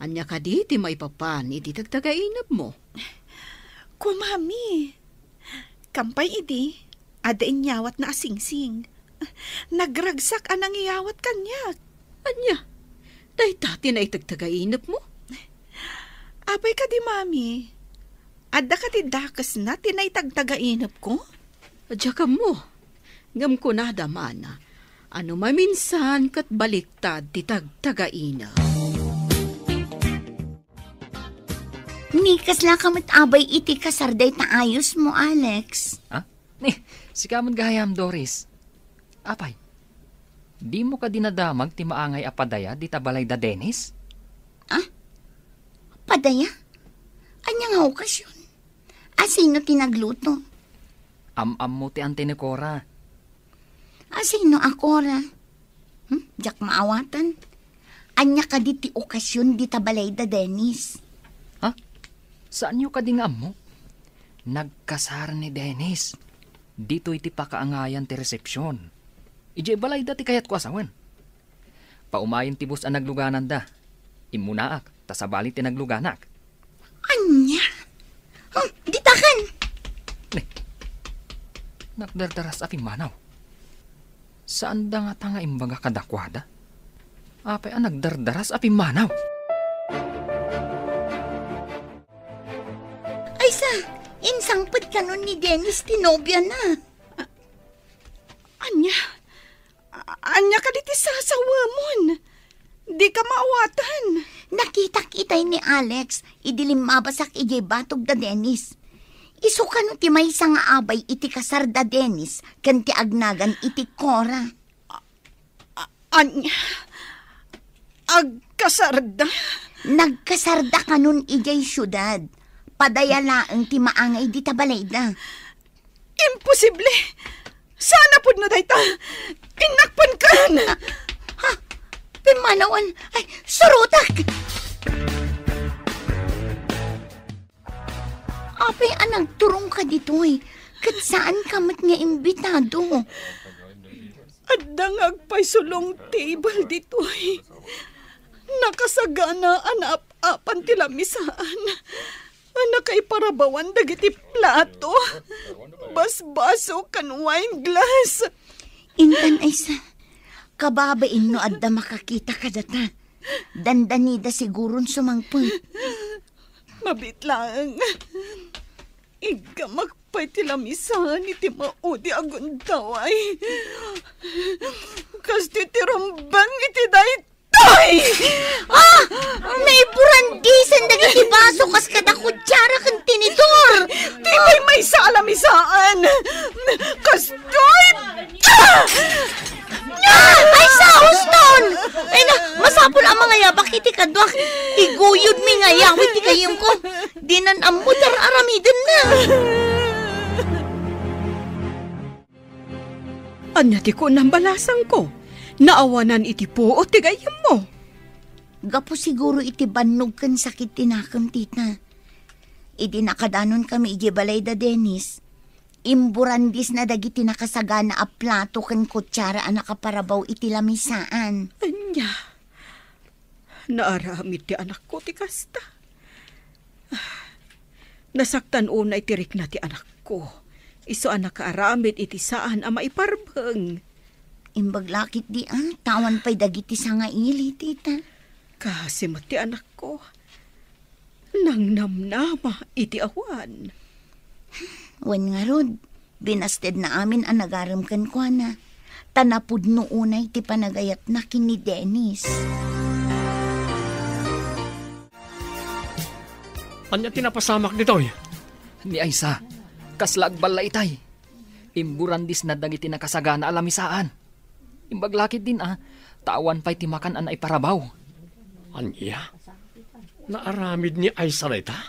Ania kadi ti maipapan iti tagtagainepmo? Ko, Mami, kampay idi, adda inyawatna a singsing. Nagragsak a nangiyawat kaniak. Ania? Dayta ti naitagtagainepmo? Apay kadi, Mami? Adda kadi dakesna ti naitagtagainepko? Diak ammo. Ngem kunada man, a no maminsan ket baliktad ti tagtagainep. Ni, kaslaka met abay iti kasar dayta ayosmo, Alex? Ha? Ni, sika met gayam, Doris. Apay, dimo kadi nadamag ti maangay a padaya dita balay da Dennis? Ah? Padaya? Ania nga okasyon? Asino ti nagluto? Am-ammo ti anti ni Cora. Asino a Cora? Hmm? Diak maawatan. Ania kadi ti okasyon dita balay da Dennis? Ha? Saanyo kadi nga ammo? Nagkasar ni Dennis. Ditoy ti pakaangayan ti resepsyon. Idiay balayda ti kayatko a sawen. Paumayen ti bus a naglugananda. Immunaak, ta sabali ti nagluganak. Ania? Hmm, ditakan! Ni, nagdardaras a pimmanaw. Saanda ngata nga imbaga kadakuada? Apay a nagdardaras a pimmanaw? Aysa, insangpet kanon ni Dennis ti nobiana. Ania? A-, ania kadi ti sasawemon? Dika maawatan. Nakitak itay ni Alex idi limmabasak idiay batog da Dennis. Isu kano ti maysa nga abay iti kasar da Dennis ken ti agnagan iti Cora. A-, ania? Agkasarda? Nagkasarda kanon idiay siudad. Padaya laeng ti maangay dita balayda. Imposible! Saan a pudno dayta? Innakpenkan! Ah, ha? Pimmanawan? Ay, surotak! Apay a nagturongka ditoy, ket saanka met nga imbitado? Adda nga agpayso long table ditoy. Nakasagana a naap-apan ti lamisaan. A nakaiparabawan dagiti plato, basbaso, ken wine glass. Intan, Aysa, kababain no adda makakita kadata. Dandanida siguron sumangpet. Mabiit laeng. Iggamak pay ti lamisaan iti maudi a gundaway. Kastoy ti rumbeng iti dayta. Ay! Ah! Naiburandisen dagiti baso kas kada kutsara ken tinidor. Ti maymaysa a lamisaan. Kastoy. Ah! Ah! Aysa, huston! Ay na, masapul a mangayabak iti kaduak. Iguyodmi nga ayaw iti gayyemko. Dinan ammo ti ar-aramidenna. Ania ti kunam, balasangko? Naawanan iti puot ti gayyemmo. Gapu siguro iti bannog ken sakit ti nakem, tita. Idi nakadanon kami idiay balay da Dennis, imburandisna dagiti nakasagana a plato ken kutsara a nakaparabaw iti lamisaan. Ania? Naaramid ti anakko ti kasta. Nasaktan unay ti rikna ti anakko. Isu a nakaaramid iti saan a maiparbeng. Imbag la ketdi a, ta awan pay dagiti sangaili, tita. Kaasi met ti anakko. Nangnamnama iti awan. Wen ngarud, binastedna amin a nagarem kenkuana, ta napudno unay ti panagayatna ken ni Dennis. Ania ti napasamak ditoy? Ni Aysa, kasla agballa itay. Imburandisna dagiti nakasagana a lamisaan. Imbag la ketdin a, ta awan pay ti makan a naiparabaw. Ania? Naaramid ni Aysa dayta?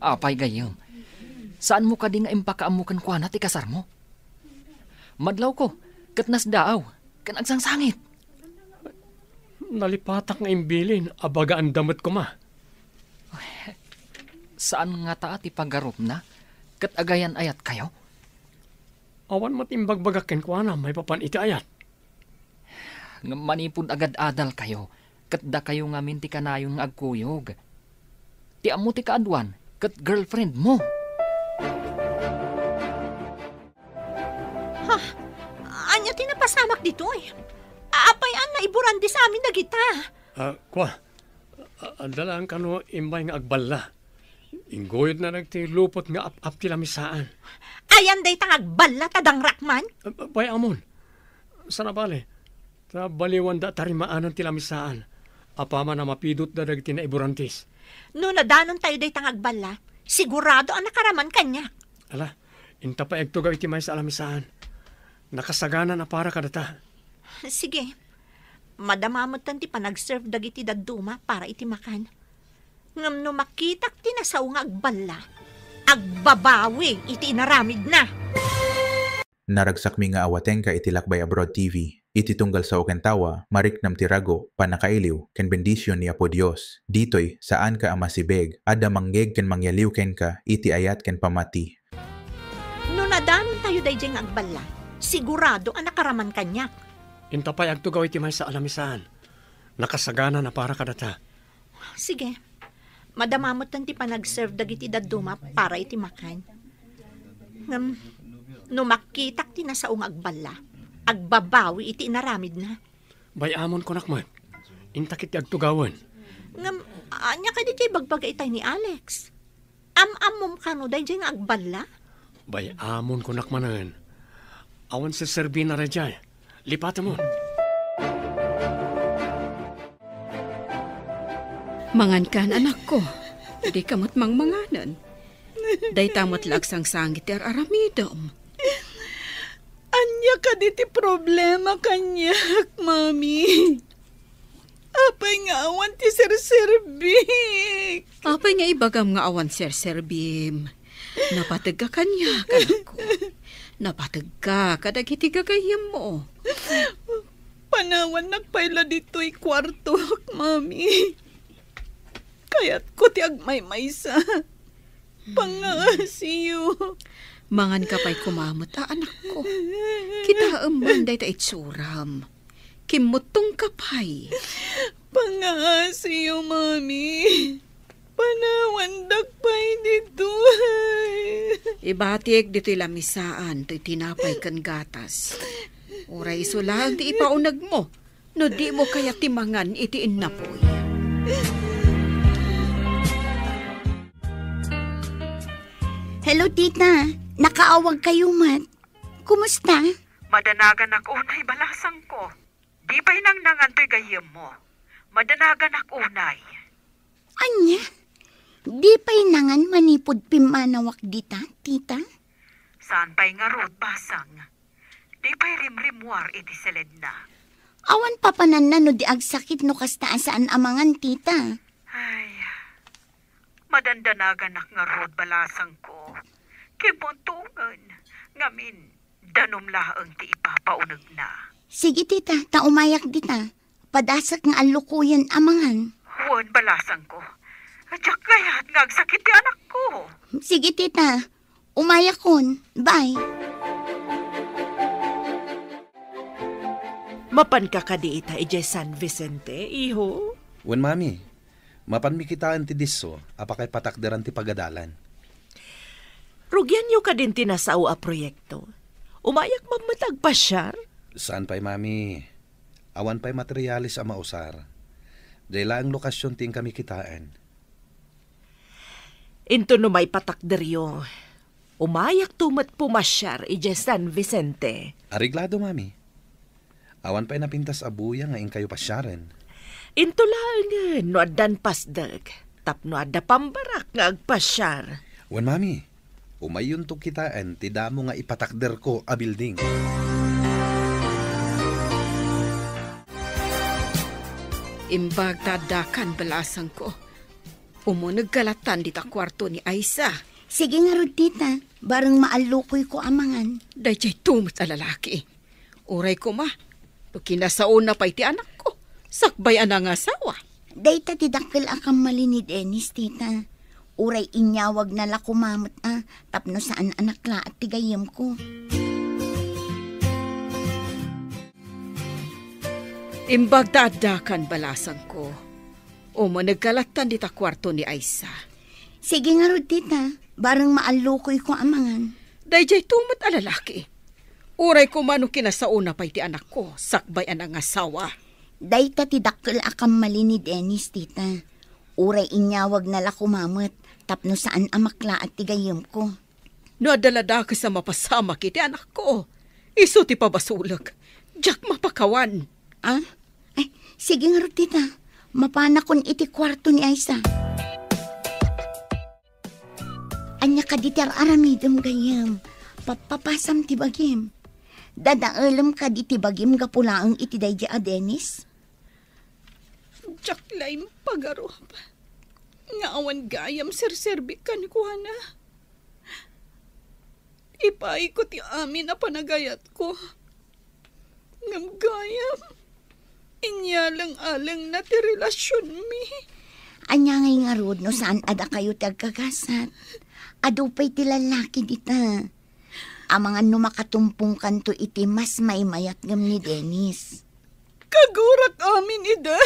Apay gayyem, saanmo kadi nga impakaammo kenkuana ti kasarmo? Madlawko, ket nasdaaw, ken agsangsangit. Nalipatak nga imbilin a bagaanda met koma. Saan ngata ti pagarupna? Ket agayan-ayatkayo? Awan met imbagbagak kenkuana maipapan iti ayat. Ngem manipud agad-adalkayo, ket dakayo ngamin ti kanayon nga agkuyog. Ti ammo ti kaaduan, ket girlfriend mo. Ha? Ania ti napasamak ditoy? Apay a naiburan di sa amin dagita? Ah, kua, a-, adda laeng kano immay nga agballa. Ingguyodna dagiti lupot nga ap-ap ti lamisaan. Ayan dayta nga agballa ta dangrakman? Ah, bay-amon. Saan a bale, ta baliwanda a tarimaanan ti lamisaan. Apaman a mapidutda dagiti naiburantis. No nadanontayo dayta nga agballa, sigurado a nakaraman kaniak. Ala, inta pay agtugaw iti maysa a lamisaan. Nakasagana a para kadata. Sige. Madama metten ti panagserve dagiti dadduma para iti makan. Ngem no makitak ti nasao nga agballa, agbabawi iti inaramidna. Naragsakmi nga awatenka iti Lakbay Abroad T V. Iti tunggal sao ken tawa, mariknam ti rago, pannakailiw, ken bendision ni Apo Dios. Ditoy, saanka a masibeg. Adda mangngeg ken mangyaliw kenka iti ayat ken pammati. No nadanontayo daydiay nga agballa, sigurado a nakaraman kaniak. Inta pay agtugaw iti maysa a lamisaan. Nakasagana a para kadata. Sige. Madama metten ti panagserve dagiti dadduma para iti makan. Ngem, no makitak ti nasao nga agballa, agbabawi iti inaramidna. Bay-amon kunak met. Inta ketdi agtugawen. Ngem, ania kadi ti ibagbaga itay ni Alex? Am-ammom kano daydiay nga agballa? Bay-amon kunak manen. Awan serserbina daydiay. Lipatemon. Mangankan, anakko. Dika met mangmanganen. Dayta met la agsangsangit ti ar-aramidem. Ania kadi ti problema kaniak, Mami? Apay nga awan ti serserbik? Apay nga ibagam nga awan serserbim? Napategka kaniak, anakko. Napategka kadagiti gagayyemmo. Panawannak pay la ditoy kuartok, Mami. Kayatko ti agmaymaysa. Pangaasiyo. Manganka pay koma met a, anakko. Kitaem man dayta itsuram. Kimmuttongka pay. Pangaasiyo, Mami. Panawandak pay ditoy. Ibatik ditoy lamisaan toy tinapay ken gatas. Uray isu laeng ti ipaunegmo. No dimo kayat ti mangan iti innapoy. Hello, tita. Nakaawagkayo met. Kumusta? Madanaganak unay, balasangko. Di pay nangnangan toy gayyemmo. Madanaganak unay. Ania? Di pay nangan manipud pimmanawak dita, tita? Saan pay ngarud, basang. Di pay rimrimmuar iti seledna. Awan papananna no di agsakit no kasta a saan a mangan, tita. Ay, madandanaganak ngarud, balasangko. Kimmuntongen, ngamin, danum laeng ti ipapaunegna. Sige, tita, ta umayak dita. Padasek nga allukoyen a mangan. Wen, balasangko. Diak kayat nga agsakit ti anakko. Sige, tita. Umayakon. Bye. Mapanka kadi ita idiay San Vicente, iho? Wen, Mami. Mapanmi kitaen ti disso a pakaipatakderan ti pagadalan. Rugianyo kadin ti nasao a proyekto? Umayak man met agpasiar? Saan pay, Mami. Awan pay materiales a mausar. Diay laeng lokasion ti inkami kitaen. Into no maipatakderyo, umayakto met pumasiar idiay San Vicente. Areglado, Mami. Awan pay napintas a buya nga inkayo pasiaren. Into laengen no addan pasdek, tapno adda pambarak nga agpasiar. Wen, Mami, umayyonto kitaen ti damo nga ipatakderko a building. Imbag ta addakan, balasangko. Umunegka latan dita kuarto ni Aisa. Sige ngarud, tita. Bareng maallukoyko a mangan. Daydiay tumet a lalaki. Uray koma, no kinasaona pay ti anakko. sakbay a nangasawa. Dayta ti dakkel a kammali ni Dennis, tita. Uray inyawagna la koma met a tapno saan a naklaat ti gayyemko. Imbag ta addakan balasangko. Umanegka lattan dita kuarto ni Aisa. Sige ngarud, tita. Bareng maallukoyko a mangan. Daydiay to met a lalaki. Uray koma no kinasaona pay ti anakko, sakbay a nangasawa. Dayta ti dakkel a kammali ni Dennis, tita. Uray inyawagna la koma met tapno saan a maklaat ti gayyemko. No adda la dakes a mapasamak iti anakko, isu ti pabasolek. Diak mapakawan. Ah? Ay, sige ngarud, tita. Mapanakon iti kuarto ni Aisa. Ania kadi ti ar-aramidem, gayyem? Pappapasam ti bagim. Dadaelem kadi ti bagim gapu laeng iti daydi a Dennis? Diak la impagarup nga awan gayam serserbi kenkuana. Ipaayko ti amin a panagayatko. Ngem gayam, inyaleng-alengna ti relasionmi. Ania ngay ngarud no saan a dakayo ti agkagasat? Adu pay ti lallaki dita. Amangan no makatumpongkanto iti mas maymayat ngem ni Dennis. Kagurak amin ida.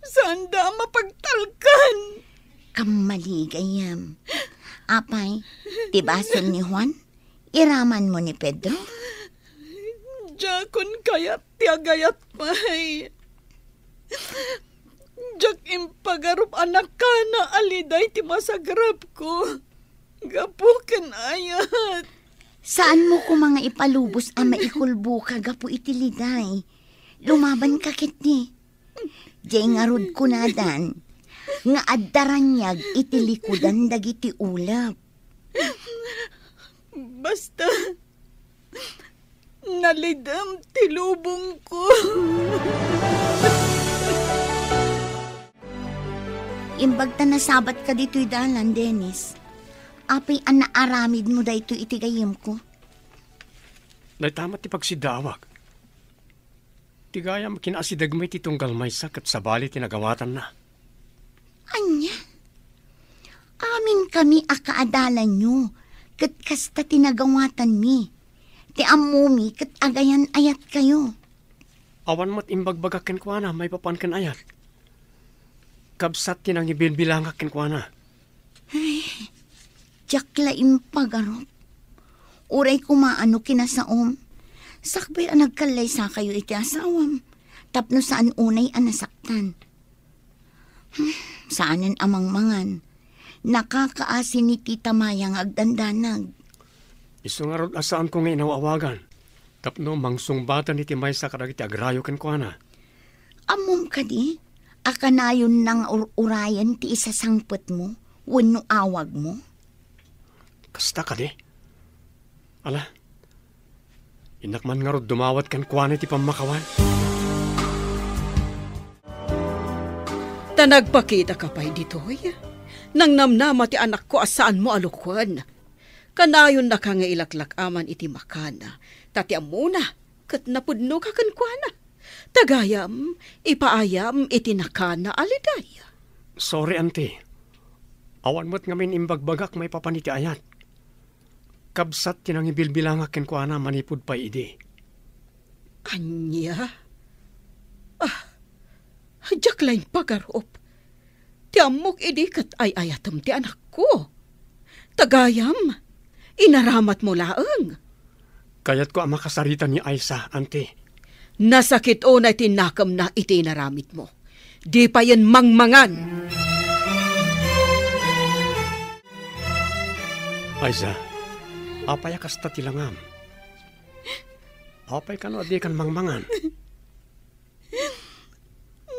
Saanda a mapagtalkan. Kammali, gayyem. Apay, ti basol ni Juan, iramanmo ni Pedro? Diakon kayat ti agayat pay. Diak impagarup a nakana a liday ti masagrapko. Gapu ken ayat. Saanmo koma nga ipalubos a maikulboka gapu iti liday. Lumabanka ketdi. Diay ngarud kunadan nga adda raniag iti likudan dagiti ulep. Basta, nalidem ti lubongko. Imbag ta nasabatka ditoy dalan, Dennis, apay a naaramidmo daytoy iti gayyemko? Dayta met ti pagsiddawak. Ti gayam, kinaasidegmo iti tunggal maysa ket sabali ti nagawatanna. Ania? Aminkami a kaadalanyo, ket kasta ti nagawatanmi. Ti ammomi ket agayan-ayatkayo. Awan met imbagbagak kenkuana maipapan ken ayat. Kabsat ti nangibilbilangak kenkuana. Ay, diak la impagarup. Uray koma no kinasaom, sakbay a nagkallaysakayo iti asawam, tapno saan unay a nasaktan. Hmm, saanen a mangmangan. Nakakaasi ni Tita Maya nga agdandanag. Isu ngarud a saanko nga inaw-awagan tapno mangsungbaten iti maysa kadagiti agrayo kenkuana. Ammom kadi a kanayonna nga ur-urayen ti isasangpetmo wenno awagmo? Kasta kadi? Ala, innak man ngarud dumawat kenkuana iti pammakawan. Ta nagpakitaka pay ditoy, nangnamnama ti anakko a saanmo a lukoen. Kanayonnaka nga ilaklak-aman iti makan, ta ti ammona, ket napudnoka kenkuana. Ta gayam, ipaayam iti nakana a liday. Sorry, Auntie. Awan met ngamin imbagbagak maipapan iti ayat. Kabsat ti nangibilbilangak kenkuana manipud pay idi. Ania? Ah, diak la impagarup. Ti ammok idi ket ay-ayatem ti anakko. Ta gayam, inaramatmo laeng. Kayatko a makasarita ni Aisa, Auntie. Nasakit unay ti nakemna iti inaramidmo. Di payen mangmangan. Aisa, apay a kasta ti langam? Apay kano a dikan mangmangan?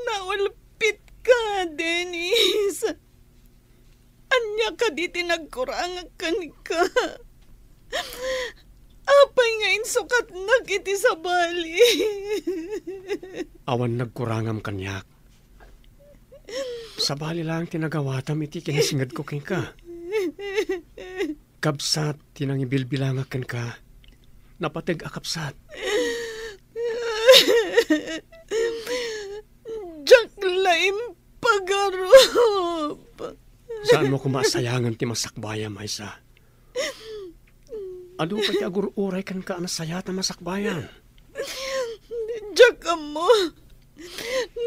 Naulpitka, Dennis. Ania kadi ti nagkurangak kenka? Apay nga insukatnak iti sabali? Awan nagkurangam kaniak. Sabali laeng ti nagawatam iti kinasingedko kenka. Kabsat ti nangibilbilangak kenka. Napateg a kabsat. Awanmo koma a sayangen ti masakbayam, Aisa. Adu pay ti agur-uray kenka a nasayaat a masakbayan. Diak ammo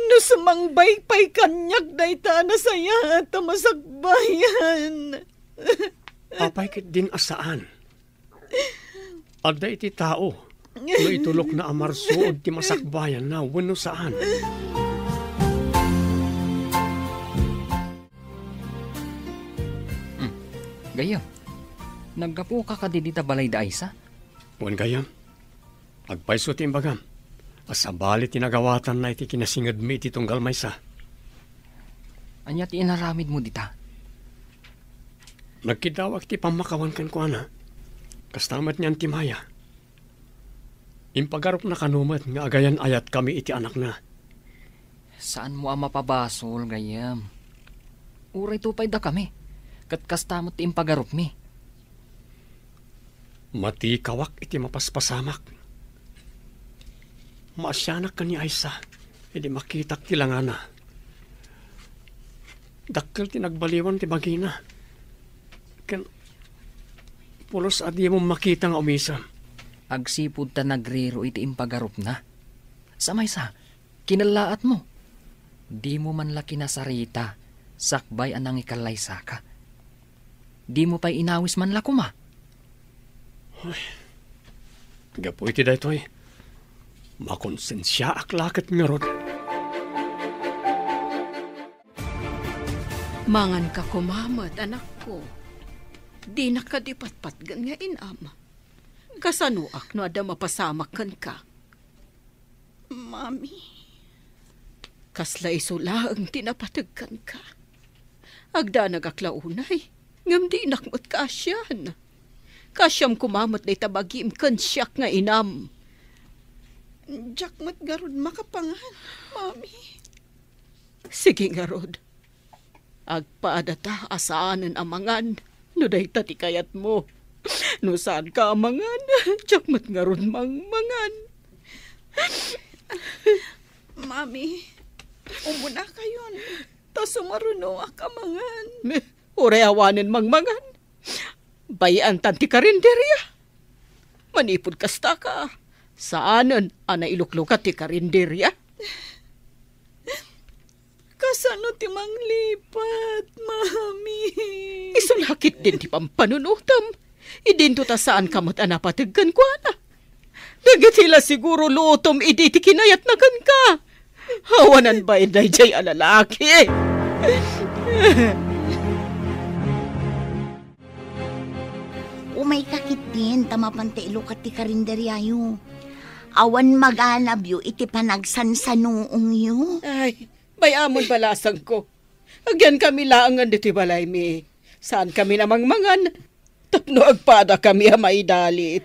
no sumangbay pay kaniak dayta a nasayaat a masakbayan. Apay ketdin a saan? Adda iti tao no itulokna a marsuod ti masakbayanna wenno saan. Hmm. Gayyem, naggapuka kadi dita balay da Aisa? Wen gayyem, agpayso ti imbagam a sabali ti nagawatanna iti kinasingedmi iti tunggal maysa. Ania ti inaramidmo dita? Nagkiddawak iti pammakawan kenkuana. Kasta met ni Auntie Maya. Impagarupna kano met nga agayan-ayatkami iti anakna. Saanmo a mapabasol, gayyem. Uray tupay dakami, ket kasta met ti impagarupmi. Matikawak iti mapaspasamak. Maasianak ken ni Aisa idi makitak ti langana. Dakkel ti nagbaliwan ti bagina. Ken pulos a dimo makita nga umisem. Agsipud ta nagriro iti impagarupna. Sa maysa, kinellaatmo. Dimo man la kinasarita sakbay a nangikallaysa ka. Dimo pay inawis man la koma. Ay, gapu iti daytoy, makonsensiaak la ket ngarud. Manganka koma met, anakko. Dinak kadi patpatgen nga inam. Kasanoak no adda mapasamak kenka? Mami. Kasla isu laeng ti napateg kenka. Agdanagak la unay, ngem dinak met kaasian. Kaasiam koma met dayta bagim ken siak nga inam. Diak met ngarud makapangan, Mami. Sige ngarud. Agpadata a saanen a mangan no dayta ti kayatmo. No saanka a mangan, diak met ngarud mangmangan. Mami, umunakayon, ta sumarunoak a mangan. Uray awanen mangmangan, bay-antan ti karinderia. Manipud kastaka, saanen a nailuklukat ti karinderia. Kasano ti manglipat, Mami? Isu la ketdin ti pampanunotem. Idinto ta saanka met a napateg kenkuana. Dagiti la siguro lutom idi ti kinayatna kenka. Awanan bain daydiay a lalaki. Umayka ketdin ta mapanta ilukat ti karinderiayo. Awan maganabyo iti panagsansanuongyo. Ay, bay-amon balasangko. Agyankami laengen ditoy balaymi. Saankami a mangmangan tapno agpadakami a maidalit.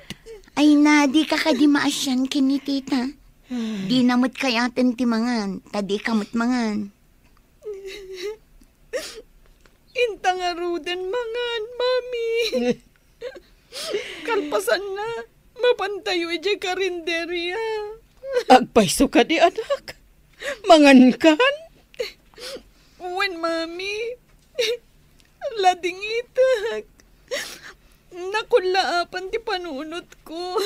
Ay na, dika kadi maasian ken ni tita. Dina met kayaten ti mangan, ta dika met mangan. Inta ngaruden mangan, Mami. Kalpasanna, mapantayo idiay karinderia. Agpayso kadi, anak? Mangankan? Wen, Mami. Ladingitek. Nakullaapan ti panunotko.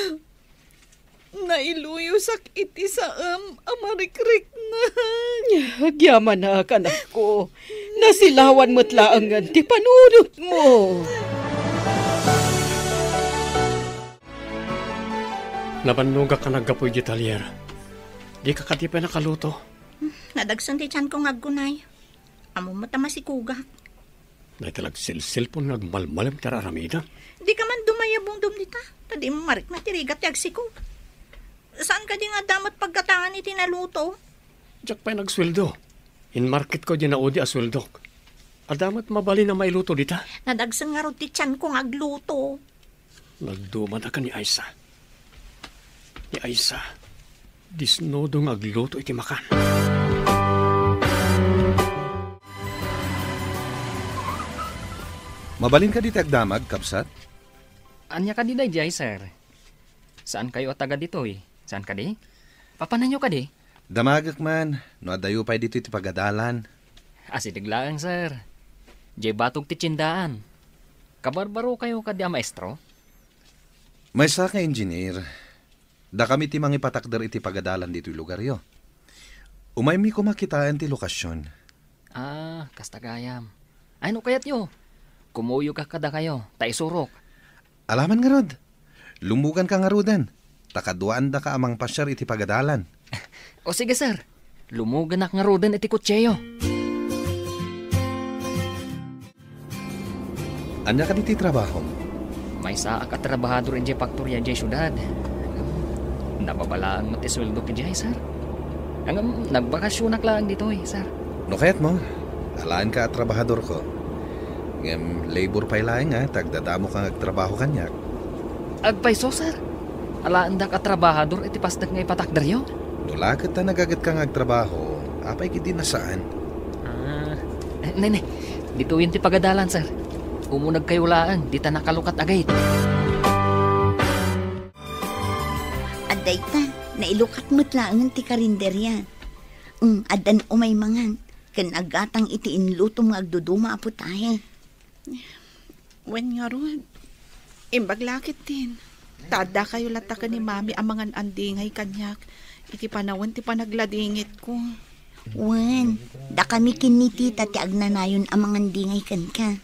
Nailuyosak iti saem a marikriknag. Agyamanak, anakko. Nasilawan met laengen ti panunotmo. Nabannogak a naggapu iti talyer. Dika kadi pay nakaluto. Nadagsen ti tianko nga aggunay. Ammom met a masikogak. Dayta la agselselpon nga agmalmalem ti ar-aramidem. Dika man dumayabungdom dita, ta dimo marikna ti rigat ti agsikog. Saan kadi nga adda met paggatangan iti naluto? Diak pay nagsueldo. Inmarketko diay naudi a sueldok. Adda met mabalin a mailuto dita. Nadagsen ngarud ti tianko nga agluto. Nagdumadakan ni Aisa. Ni Aisa, disnudo nga agluto iti makan. Mabalin kadi ti agdamag, kabsat? Ania kadi daydiay, sir? Saankayo a taga ditoy? Saan kadi? Papananyo kadi? Damagek man, no addayo pay ditoy ti pagadalan. Asideg laeng, sir. Jay batog ti tiendaan. Kabarbarokayo kadi a maestro? Maysa nga engineer. Dakami ti mangipatakder iti pagadalan ditoy lugaryo. Umaymi koma kitaen ti lokasyon. Ah, kasta gayam. Ay, no kayatyo, kumuyogka kadakayo, ta isurok. Alaman ngarud. Lumuganka ngaruden, ta kaduaandaka a mangpasiar iti pagadalan. O sige, sir. Lumuganak ngaruden iti kotseyo. Ania kadi ti trabahom? Maysaak a trabahador idiay faktoria idiay siudad. Nababa laeng met ti sueldok idiay, sir. Ngem, nagbakasionak laeng ditoy, sir. No kayatmo, alaenka a trabahadorko. Ngem, labor pay laeng, a, ta agdadamoka nga agtrabaho kaniak. Agpayso, sir. Alaendak a trabahador iti pasdek nga ipatakderyo. No la ket ta nagagetka nga agtrabaho, apay ketdi a saan? Ah, ne, ne. Ditoyen ti pagadalan, sir. Umunegkayo laeng dita nakalukat a gate. Adda ita, nailukat met laengen ti karinderia. Mm, addan umay mangan, ken aggatang iti inlutom nga agduduma a putahe. Wen ngarud, imbag la ketdin, ta addakayo latta ken ni Mami a mangan-andingay kaniak iti panawen ti panagladingitko. Wen, dakami ken ni Tita ti agnanayon a mangandingay kenka.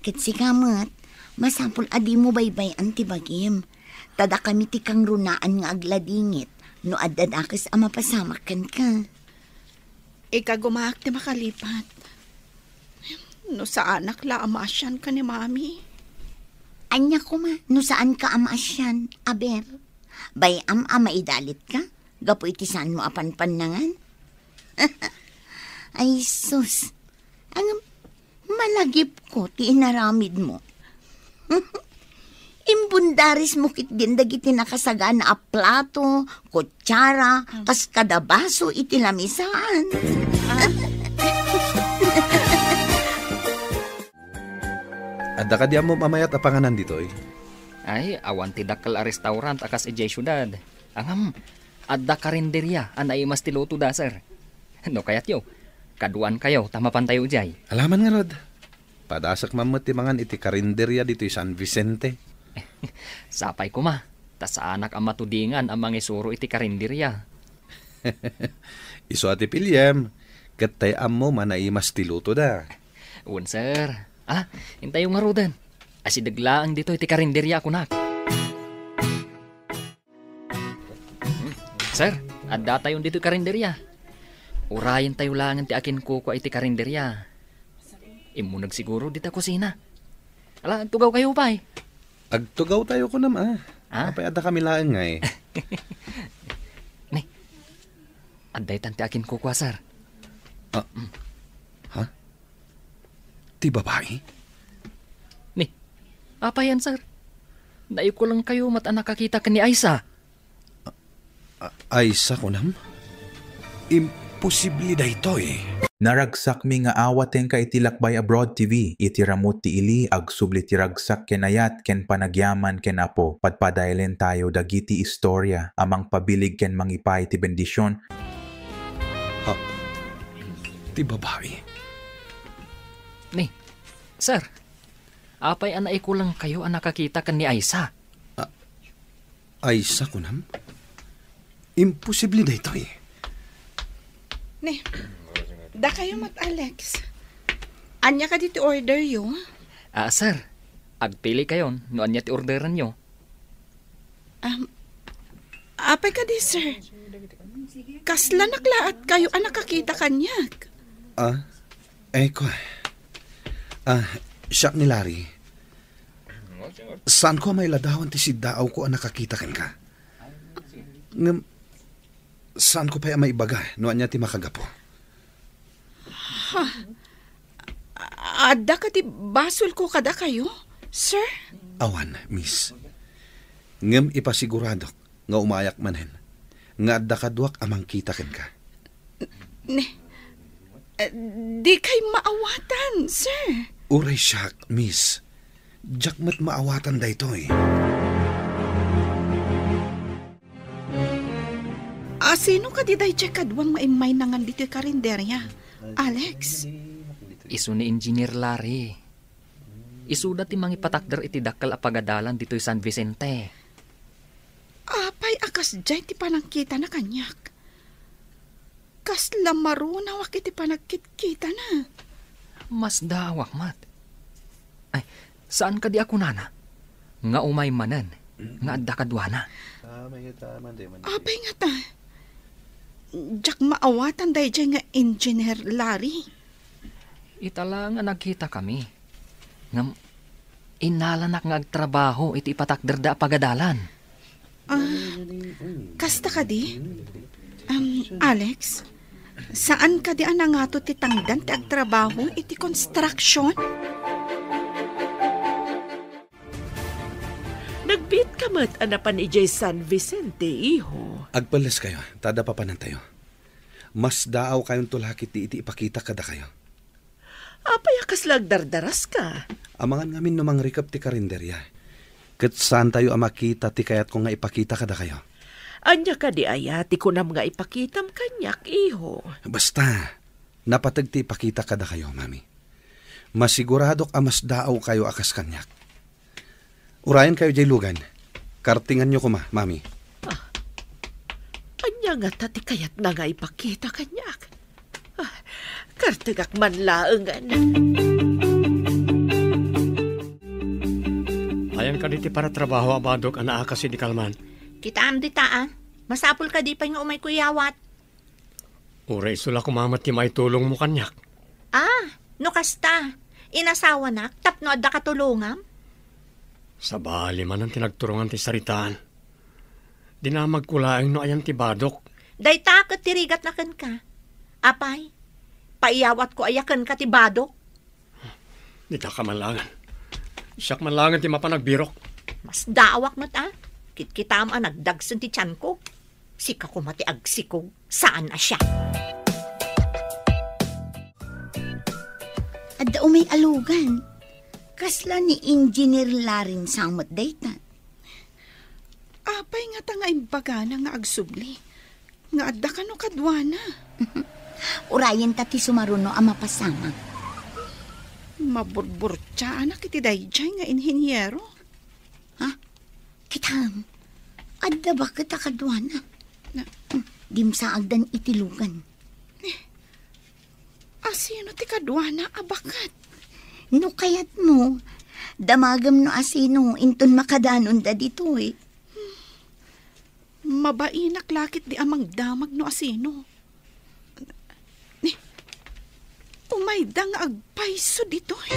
Ket sika met, masapul a dimo baybay-an ti bagim, ta dakami ti kangrunaan nga agladingit no adda dakes a mapasamak kenka. Ikagumaak ti makalipat. No saanak la a maasian ken ni Mami. Ania koma no saanka a maasian, aber? Bay-am a maidalitka gapu iti saanmo a panpannangan? Ay, sus. Ngem, malagipko ti inaramidmo. Imbundarismo ketdin dagiti nakasagana a plato, kutsara, kas kada baso iti lamisaan. Adda kadi ammom a mayat a panganan ditoy? Ay, awan ti dakkel a restaurant a kas idiay siudad. Ngem, adda karinderia a naimas ti lutoda, sir. No kayatyo, kaduankayo ta mapantayo idiay. Alaman ngarud. Padasek man met ti mangan iti karinderia ditoy San Vicente. Sapay koma, ta saanak a matudingan a mangisuro iti karinderia. Isu a ti piliem, ket tay ammom a naimas ti lutoda. Wen, sir. Ah, intayo ngaruden. Asideg laeng ditoy ti karinderia a kunak. Sir, addatayon ditoy karinderia. Urayentayo laengen ti akinkukua iti karinderia. Immuneg siguro dita kusina. Ala, agtugawkayo pay. Agtugawtayo kunam, a. Ah? Apay, addakami laeng ngay? Ni, adda itan ti akinkukua, sir. Ah, ha? Ti babai? Ni, apay yan, sir? Naikulengkayo met a nakakita ken ni Aisa. A-, Aisa, kunam? Imposible daytoy. Naragsakmi nga awatenka iti Lakbay Abroad T V. Iti ramut ti ili, agsubli ti ragsak ken ayat ken panagyaman ken Apo. Padpadayalentayo dagiti istorya a mangpabilig ken mangipaay ti bendision. Ha? Ti babai? Ni, sir, apay a naikulengkayo a nakakita ken ni Aisa? A-, Aisa, kunam? Imposible daytoy. Ni, dakayo met, Alex. Ania kadi ti orderyo? Ah, sir, agpilikayon no ania ti orderanyo. Um, apay kadi, sir? Kasla naklaatkayo a nakakita kaniak? Ah, eko. Ah, siak ni Larry. Saanko a mailadawan ti siddaawko a nakakita kenka. Ngem, saanko pay a maibaga no ania ti makagapu. Ha? Adda kadi basolko kadakayo, sir? Awan, miss. Ngem ipasiguradok nga umayak manen, nga adda kaduak a mangkita kenka. Ne, eh, dikay maawatan, sir. Uray siak, miss. Diak met maawatan daytoy. A, sino kadi daydiay kaduam nga immay nangan ditoy karinderia, Alex? Isu ni Engineer Larry. Isuda ti mangipatakder iti dakkel a pagadalan ditoy San Vicente. Apay a kasdiay ti panagkitana kaniak? Kasla marunawak iti panagkitkitana. Masdaawak met. Ay, saan kadi a kunana? Nga umay manen, nga adda kaduana. Apay ngata? Diak maawatan daydiay nga Engineer Larry. Ita la nga nagkitakami. Ngem, innalanak nga agtrabaho iti ipatakderda a pagadalan. Ah, kasta kadi? Um, Alex, saan kadi a nangato ti tangdan ti agtrabaho iti construction? Nagbiit ka met a napan idiay San Vicente, iho. Agpelleskayo, ta adda papanantayo. Masdaawkayonto la ketdi iti ipakita kadakayo. Apay a kasla agdardaraska? Amangan ngamin no mangrikep ti karinderia. Ket saantayo a makita ti kayatko nga ipakita kadakayo. Ania kadi aya ti kunam nga ipakitam kaniak, iho? Basta, napateg ti ipakita kadakayo, Mami. Masiguradok a masdaawkayo a kas kaniak. Urayenkayo diay lugan. Kartinganyo koma, Mami. Ah, ania ngata ti kayatna nga ipakita kaniak? Ah, kartegak man laengen. Ayan kadi ti paratrabaho a badok a naakas idi kalman? Kitaem dita, a. Masapul kadi pay nga umayko iyawat. Uray isu la koma met ti maitulongmo kaniak. Ah, no kasta, inasawanak tapno adda katulongam? Sabali manen ti nagturongan ti saritaan. Dinamagko laeng no ayan ti badok. Dayta ket ti rigatna kenka. Apay, paiyawatko aya kenka ti badok? Dita ka man laengen. Siak man laengen ti mapan agbirok. Masdaawak met, a. Kitkitaem a nagdagsen ti tianko. Sika koma ti agsikog, saan a siak. Adda umay a lugan. Kasla ni Engineer Larry sa met dayta. Apay ngata nga imbagana nga agsubli? Nga adda kano kaduana? Urayenta ti sumaruno a mapasamak. Maburburtiaanak iti daydiay nga inhiniero. Ha? Kitam, adda baket a kaduana. Na- Dimsaagdan iti lugan. Eh, asino ti kaduana a baket? No kayatmo, damagem no asino inton makadanonda ditoy. Mabainak la ketdi a mangdamag no asino. Ni, umayda nga agpayso ditoy.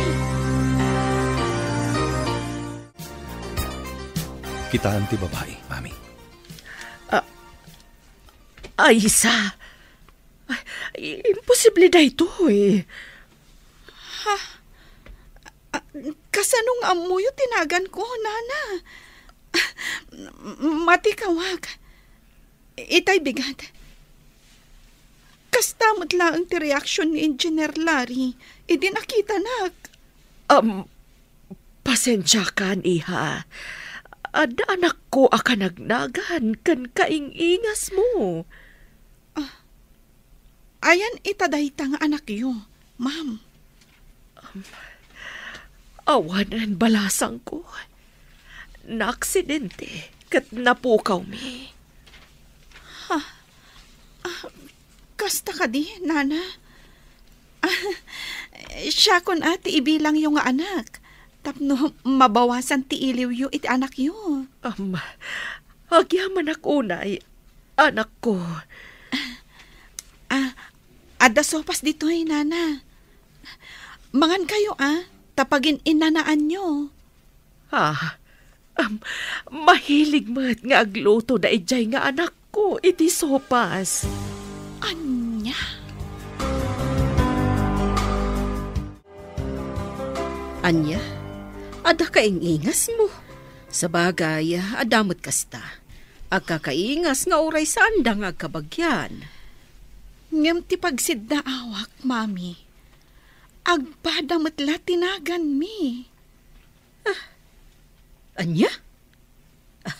Kitaem ti babai, Mami. Ah, Aisa. Ay, imposible daytoy. Ha? Ah, kasano nga ammoyo ti naganko, Nana? Matikawak. Itay bigat. Kasta met laeng ti reaksion ni Engineer Larry idi nakitanak. Am, pasensiakan, iha. Adda anakko a kanagnagan ken kaing-ingasmo. Ah, ayan ita dayta nga anakyo, ma'am? Awanen balasangko. Naaksidente ket napukawmi. Ha? Ah, kasta kadi, Nana? Ah, siakon a ti ibilangyo nga anak, tapno mabawasan ti iliwyo iti anakyo. Am, agyamanak unay, anakko. Ah, adda sopas ditoy, Nana. Mangankayo, a, ta pagin-inanaanyo. Ah, am, mahilig met nga agluto daydiay nga anakko iti sopas. Ania? Ania? Adda kaing-ingasmo? Sabagay, adda met kasta. Agkakaingas nga uray saanda nga agkabagyan. Ngem ti pagsiddaawak, Mami, agpada met la ti naganmi. Ah, ania? Ah,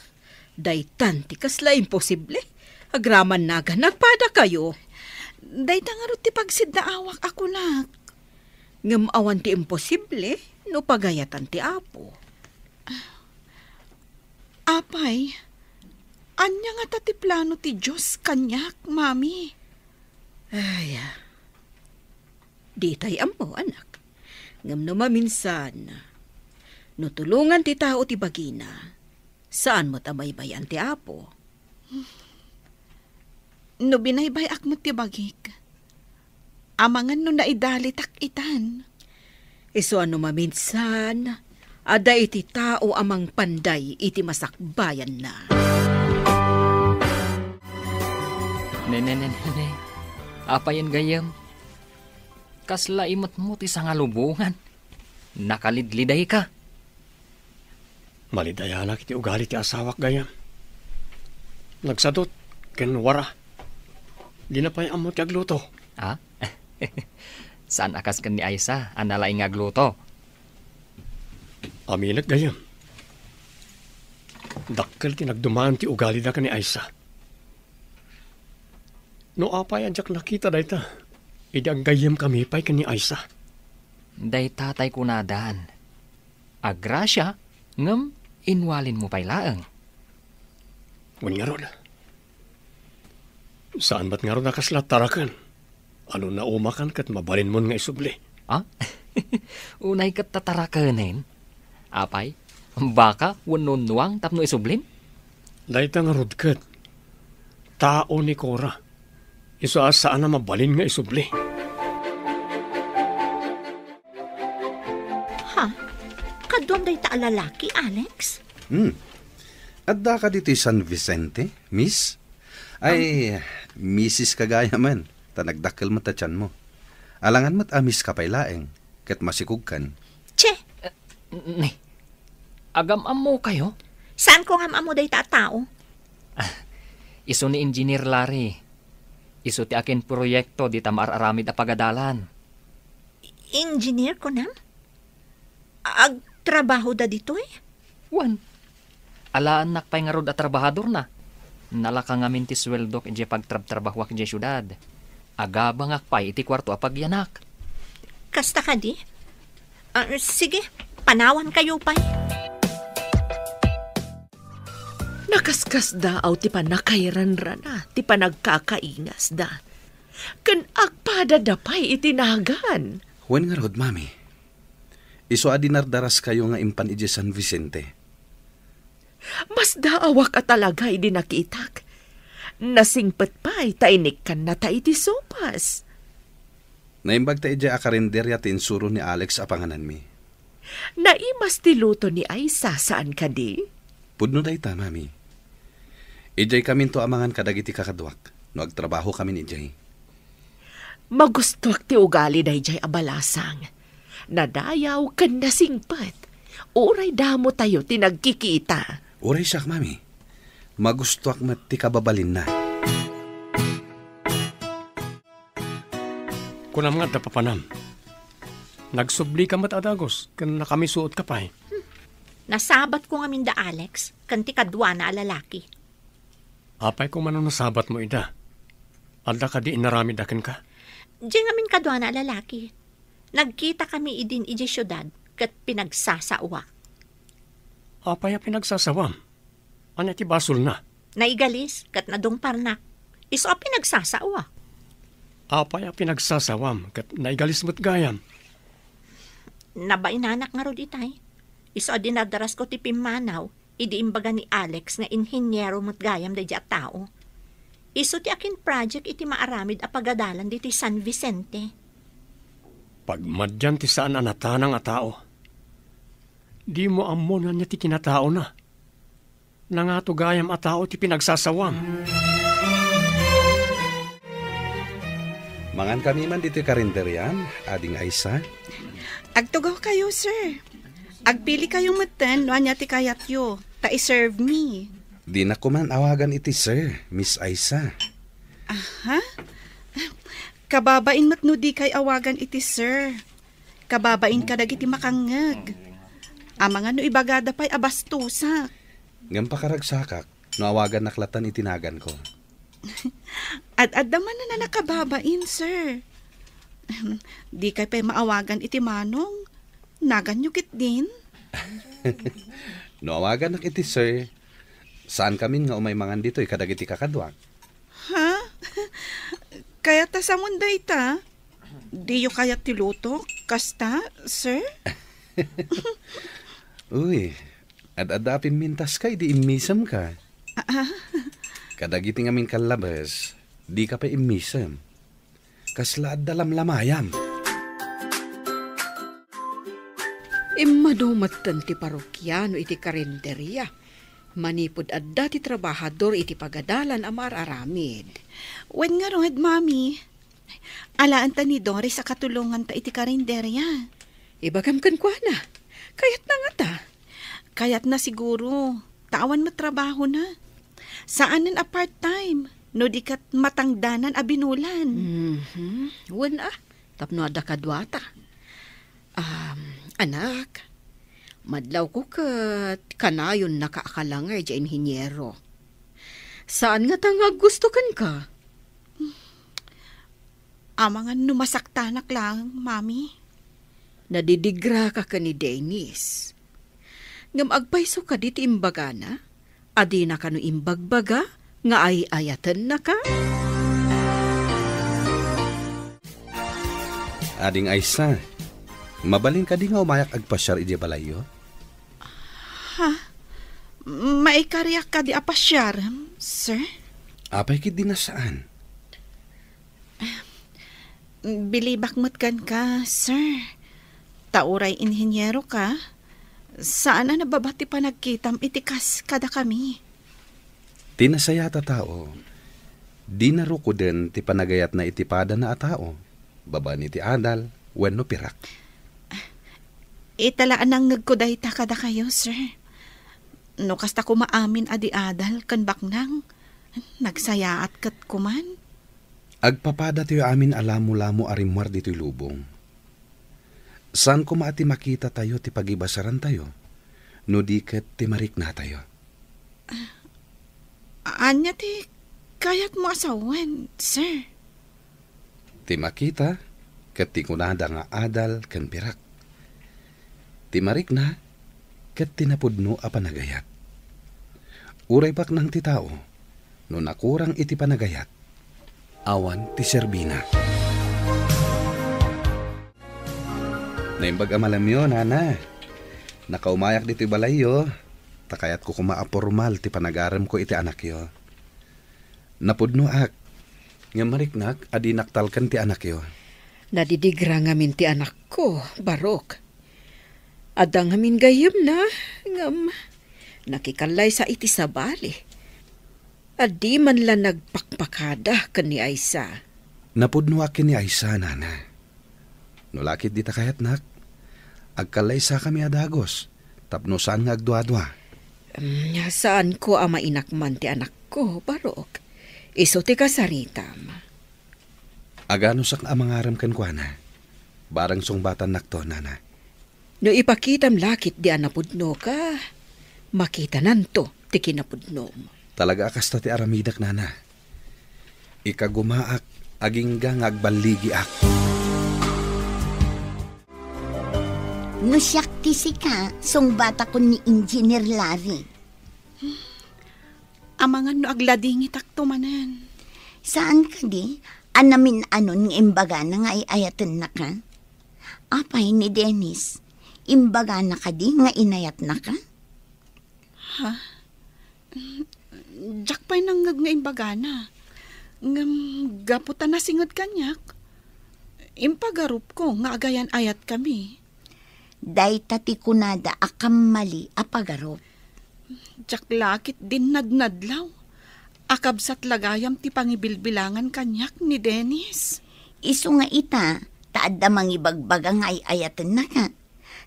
daytan ti kasla imposible. Agraman nagan, agpadakayo. Dayta ngarud ti pagsiddaawak a kunak. Ngem awan ti imposible no pagayatan ti Apo. Apay, ania ngata ti plano ti Dios kaniak, Mami? Ay, ah. Ditay ammo, anak. Ngem no maminsan, no tulongan ti tao ti bagina, saan met a baybay-an ti Apo. No binaybay-ak met ti bagik, amangan no naidalitak itan. Isu a no maminsan, adda iti tao a mangpanday iti masakbayanna. Ne, ne, ne, ne, ne. Apayen gayyem? Kasla imetmo ti sangalubongan. Nakalidlidayka. Malidayanak iti ugali ti asawak gayyem. Nagsadut ken wara. Dina pay ammo ti agluto. Ah? Saan a kas ken ni Aisa a nalaing nga agluto. Aminek gayyem. Dakkel ti nagdumaan ti ugalida ken ni Aisa. No apay a diak nakita dayta, idi aggayyemkami pay ken ni Aisa. Dayta tay kunadan. Agrasia, ngem inwalinmo pay laeng. Wen ngarud. Saan met ngarud a kasla taraken. Ano naumakan ket mabalinmon nga isubli? Ah? Unay ket tatarakenen? Apay, baka wenno nuang tapno isublim? Dayta ngarud ket tao ni Cora. Isu a saan a mabalin nga isubli. Ha? Kaduam dayta a lalaki, Alex? Hmm. Adda ka ditoy San Vicente, miss? Ay, misis ka gayamen, ta nagdakkel met a tianmo. Alangan met a miss ka pay laeng, ket masikogkan. Che! Eh, ni, agam-ammo kayo? Saan ko ngam-ammo dayta a tao? Ah, isu ni Engineer Larry. Isu ti akin proyekto dita maar-aramid a pagadalan. Engineer, kunam? Agtrabaho da ditoy? Wen, alaennak pay ngarud a trabahadorna. Nalaka ngamin ti sueldok idiay pagtrabtrabahoak idiay siudad. Agabangak pay iti kuarto a pagyanak. Kasta kadi? Ah, sige, panawan kayo pay. Nakaskasdaaw ti pannakairanrana, ti panagkakaingasda, ken agpadada pay iti nagan. Wen ngarud, Mami. Isu a dinardaras kayo nga impan idiay San Vicente. Masdaawak a talaga idi nakitak. Nasingpet pay ta inikkannata iti sopas. Naimbag ta idiay a karinderya ti insuro ni Alex a pangananmi. Naimas ti luto ni Aisa, saan kadi? Pudno dayta, Mami. Idiay kaminto a mangan kadagiti kakaduak, no agtrabaho kamin idiay. Magustuak ti ugali daydiay a balasang. Nadayaw ken nasingpet. Uray damo tayo ti nagkikita. Uray siak, Mami. Magustuak met ti kababalinna. Kunam nga adda papanam. Nagsubli ka met a dagus, ken nakamisuot ka pay. Hmm. Nasabat ko ngamin da Alex, ken ti kaduana a lalaki. Apay ko man no nasabat mo ida? Adda kadi inaramid a kenka? Diay ngamin kaduana a lalaki. Nagkita kami idin idiay siudad, ket pinagsasaoak. Apay a pinagsasawam? Ania ti basolna? Naigalis ket nadungparnak. Isu a pinagsasaoak. Apay a pinagsasawam ket naigalis met gayam? Nabainanak ngarud itay. Isu a dinardarasko ti pimmanaw idi imbaga ni Alex nga inhiniero met gayam daydiay a tao. Isu ti akin project iti maaramid a pagadalan ditoy San Vicente. Pagmadian ti saan a natanang a tao. Dimo ammo no ania ti kinataona. Nangato gayam a tao ti pinagsasawam. Mangan kami man ditoy karinderiam, Ading Aisa. Agtugaw kayo, sir. Agpili kayo metten no ania ti kayatyo, ta i-serve mi. Dinak ko man awagan iti sir, Miss Aisa. Aha? Kababain met no di kay awagan iti sir. Kababain kadagiti makangngeg. Amangan no ibagada pay a bastosak. Ngem pakaragsakak no awagannak lattan iti naganko. Ad-adda man a nakababain, sir. Dikay pay maawagan iti manong. Naganyo ketdin? No awagannak iti sir, saan kamin nga umay mangan ditoy kadagiti kakaduak. Ha? Kayat ta samon dayta? Diyo kayat ti lutok? Kasta, sir? Uy, ad-adda a pimmintaska idi immisemka. Ah, ah. Kadagiti ngamin kallabes, dika pay immisem. Kasla adda lamlamayam. Immadu metten ti parokiano iti karinderia. Manipud adda ti trabahador iti pagadalan a maar-aramid. Wen ngarud, Mami. Alaen ta ni Doris a katulonganta iti karinderia. Ibagam kenkuana. Kayatna ngata. Kayatna siguro. Ta awan met trabahona. Saanen a part-time. No di ket matangdanan a binulan. Mhm. Wen a. Tapno adda kaduata. Um, anak, madlawko ket kanayonnaka a kalangay diay inhiniero. Saan ngata nga aggusto kenka? Amangan no masaktanak laeng, Mami. Nadidigraka ken ni Dennis. Ngem agpayso kadi ti imbagana? A dina kano imbagbaga nga ay-ayatennaka? Ading Aysa, mabalin kadi nga umayak agpasiar idiay balayyo? Ha? Maikariak kadi a pasiar, sir? Apay ketdi a saan? Bilibak met kenka, sir. Ta uray inhiniero ka, saan a nababa ti panagkitam iti kas kadakami. Ti nasayaat a tao, dina rukoden ti panagayatna iti padana a tao, babaen iti adal wenno pirak. Ita la a nangngegko dayta kadakayo, sir. No kasta koma amin a di adal ken baknang, nagsayaat ket koman. Agpapadatayo amin a lamolamo a rimmuar ditoy lubong. Saan koma a ti makitatayo ti pagibasarantayo, no di ket ti mariknatayo. Ania ti kayatmo a sawen, sir? Ti makita ket ti kunada nga adal ken pirak. Ti marikna ket ti napudno a panagayat. Uray baknang ti tao, no nakurang iti panagayat, awan ti serbina. Naimbag a malamyo, nana. Nakaumayak ditoy balayyo, ta kayatko koma a pormal ti panagaremko iti anakyo. Napudnoak, ngem mariknak a dinak talken ti anakyo. Nadidigra ngamin ti anakko, Barok. Adda ngamin gayyemna, ngem nakikallaysa iti sabali. A di man la nagpakpakada ken ni Aysa. Napudnoak ken ni Aysa, nana. No la ketdi ta kayatnak, agkallaysakami a dagus, tapno saan nga agduadua. Mm, saanko a mainakman ti anakko, Barok. Isu ti kasaritam. Aganusak a mangarem kenkuana. Bareng sungbatannakto, nana. No ipakitam la ketdi a napudnoka, makitananto ti kinapudnom. Talaga a kasta ti aramidek, nana. Ikagumaak, agingga nga agballigiak. No siak ti sika, sungbatakon ni Engineer Larry. Amangan no agladingitakto manen. Saan kadi a namin-anon nga imbagana nga ay-ayatennaka? Apay ni Dennis, imbagana kadi nga inayatnaka? Ha? Diak pay nangngeg nga imbagana. Ngem gapu ta nasinged kaniak, impagarupko nga agayan-ayatkami. Dayta ti kunada a kammali a pagarup. Diak la ketdin nadnadlaw a kabsat la gayam ti pangibilbilangan kaniak ni Dennis. Isu nga ita, ta adda mangibagbaga nga ay-ayatennaka.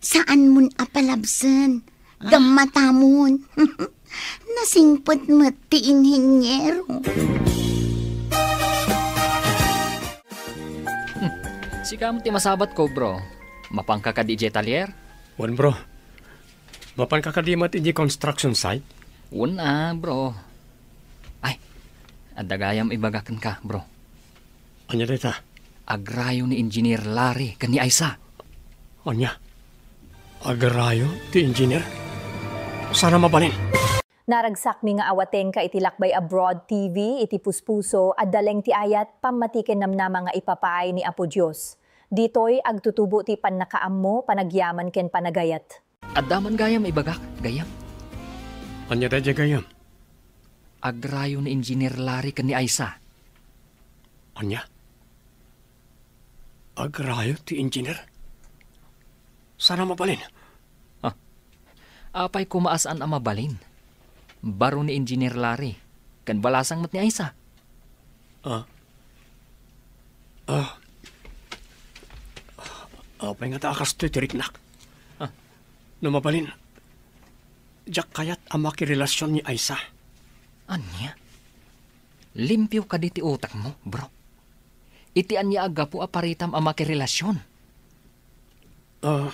Saanmon a palabsen. Ah. Gammatamon. Nasingpet met ti inhiniero. Hmm. Sika met ti masabatko, bro. Mapanka kadi idiay talyer? Wen, bro. Mapanka kadi met idiay construction site? Wen a, bro. Ay, adda gayam ibaga kenka, bro. Ania dayta? Agrayo ni Engineer Larry ken ni Aisa. Ania? Agrayo ti engineer? Saan a mabalin? Naragsakmi nga awatengka iti Lakbay Abroad T V, iti puspuso, adda laeng ti ayat, pammati ken namnama nga ipapaay ni Apo Dios. Ditoy, agtutubo ti pannakaammo, panagyaman ken panagayat. Adda man gayam ibagak, gayyem. Ania daydiay, gayyem? Agrayo ni Engineer Larry ken ni Aisa. Ania? Agrayo ti engineer? Saan a mabalin? Ah, apay koma a saan a mabalin? Baro ni Engineer Larry, ken balasang met ni Aisa. Ah. Ah. Apay ngata a kastoy ti riknak? Ah. No mabalin, diak kayat a makirelasion ni Aisa. Ania? Limpio kadi ti utekmo, bro? Iti ania a gapu a paritam a makirelasion? Ah,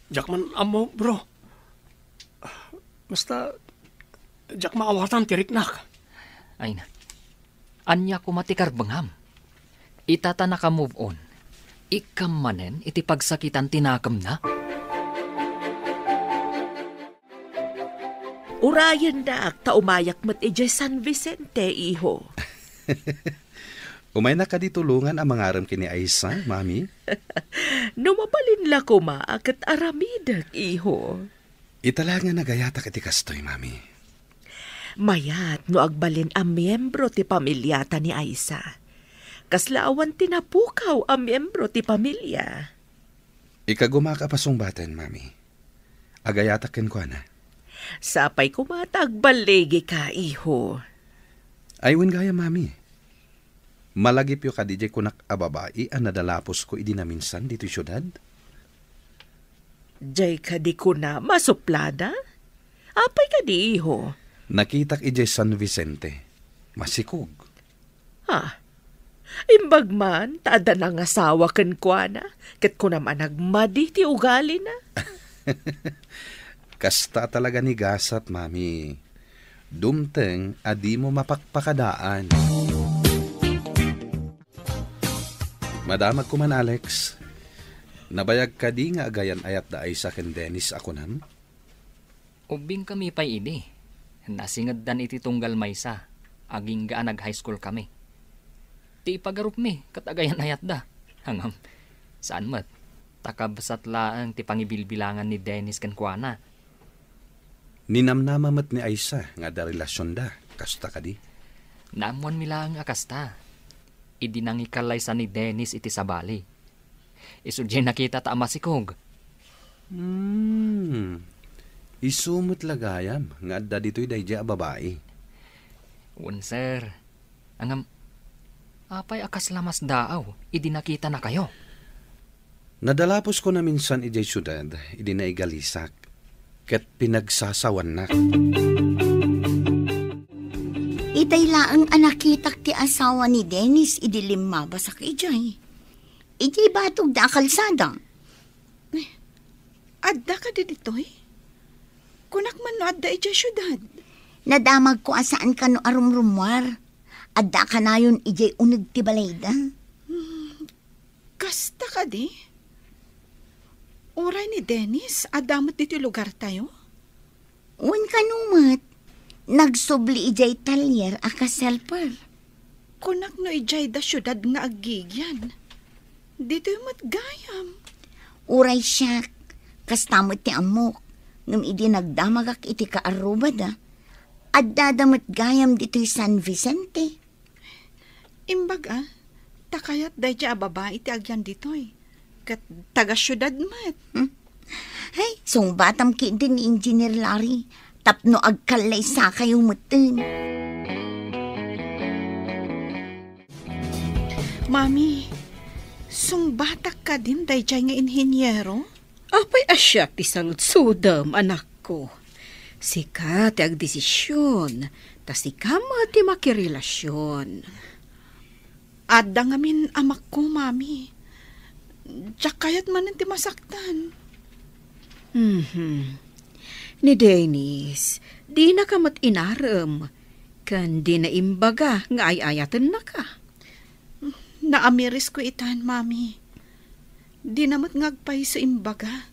diak man ammo, bro. Basta, diak maawatan ti riknak. Ay na. Ania koma ti karbengam? Ita ta naka-move on, ikkam manen iti pagsakitan ti nakemna? Urayennak ta umayak met idiay San Vicente, iho. Umaynak kadi tulongan a mangarem ken ni Aisa, Mami? No mabalin la koma a ket aramidek, iho. Ita la nga nagayatak iti kastoy, Mami. Mayat no agbalin a miyembro ti pamiliata ni Aisa. Kasla awan ti napukaw a miyembro ti pamilia. Ikagumak a pasungbaten, Mami. Agayatak kenkuana. Sapay koma ta agballigika, iho. Ay, wen gayam, Mami. Malagipyo kadi diay kunak a babai a nadalapusko idi naminsan ditoy siudad? Diay kadi kuna masuplada? Apay kadi, iho? Nakitak idiay San Vicente. Masikog. Ah, imbag man ta adda nangasawa kenkuana, ket kunam a nagmadi ti ugalina. Kasta talaga ni gasat, Mami. Dumteng a dimo mapakpakadaan. Madamagko man, Alex. Nabayag kadi nga agayan-ayat da Aisa ken Dennis a kunam? Ubbingkami pay idi. Nasingeddan iti tunggal maysa, agingga a nag-high school kami. Ti ipagarupmi ket agayan-ayatda. Ngem, saan met, ta kabsat laeng ti pangibilbilangan ni Dennis kenkuana. Ninamnama met ni Aisa nga adda relasionda, kasta kadi? Naammoanmi laeng a kasta. Idi nangikallaysa ni Dennis iti sabali. Isu diay nakitata a masikog. Hmm. Isu met la gayam nga adda ditoy daydiay a babai. Wen, sir. Ngem, apay a kasla masdaaw idi nakitanakayo? Nadalapusko naminsan idiay siudad idi naigalisak, ket pinagsasawannak. Itay laeng a nakitak ti asawa ni Dennis idi limmabasak idiay. Idiay batogda a kalsada. Adda kadi ditoy? Kunak man no adda idiay siudad. Nadamagko a saan kano a rumrummuar. Adda kanayon idiay uneg ti balayda. Hmm, kasta kadi? Uray ni Dennis, adda met ditoy lugartayo? Wen kano met, nagsubli idiay talyer a kaselper. Kunak no idiay da siudad nga aggigian. Ditoy met gayam. Uray siak, kasta met ti ammok, ngem idi nagdamagak iti kaarrubada, addada met gayam ditoy San Vicente. Imbag a, ta kayat daydiay a babai ti agyan ditoy, ket taga-siudad met. Hmm? Ay, sungbatam ketdi ni Engineer Larry tapno agkallaysakayo metten. Mami, sungbatak kadin daydiay nga inhiniero? Apay a siak ti saludsodem, anakko? Sika ti agdesision, ta sika met ti makirelasion. Adda ngamin amakko, Mami. Diak kayat manen ti masaktan. Mhm. Ni Dennis, dinaka met inarem, ken dina imbaga nga ay-ayatennaka. Naamirisko itan, Mami. Dina met nga agpayso imbaga.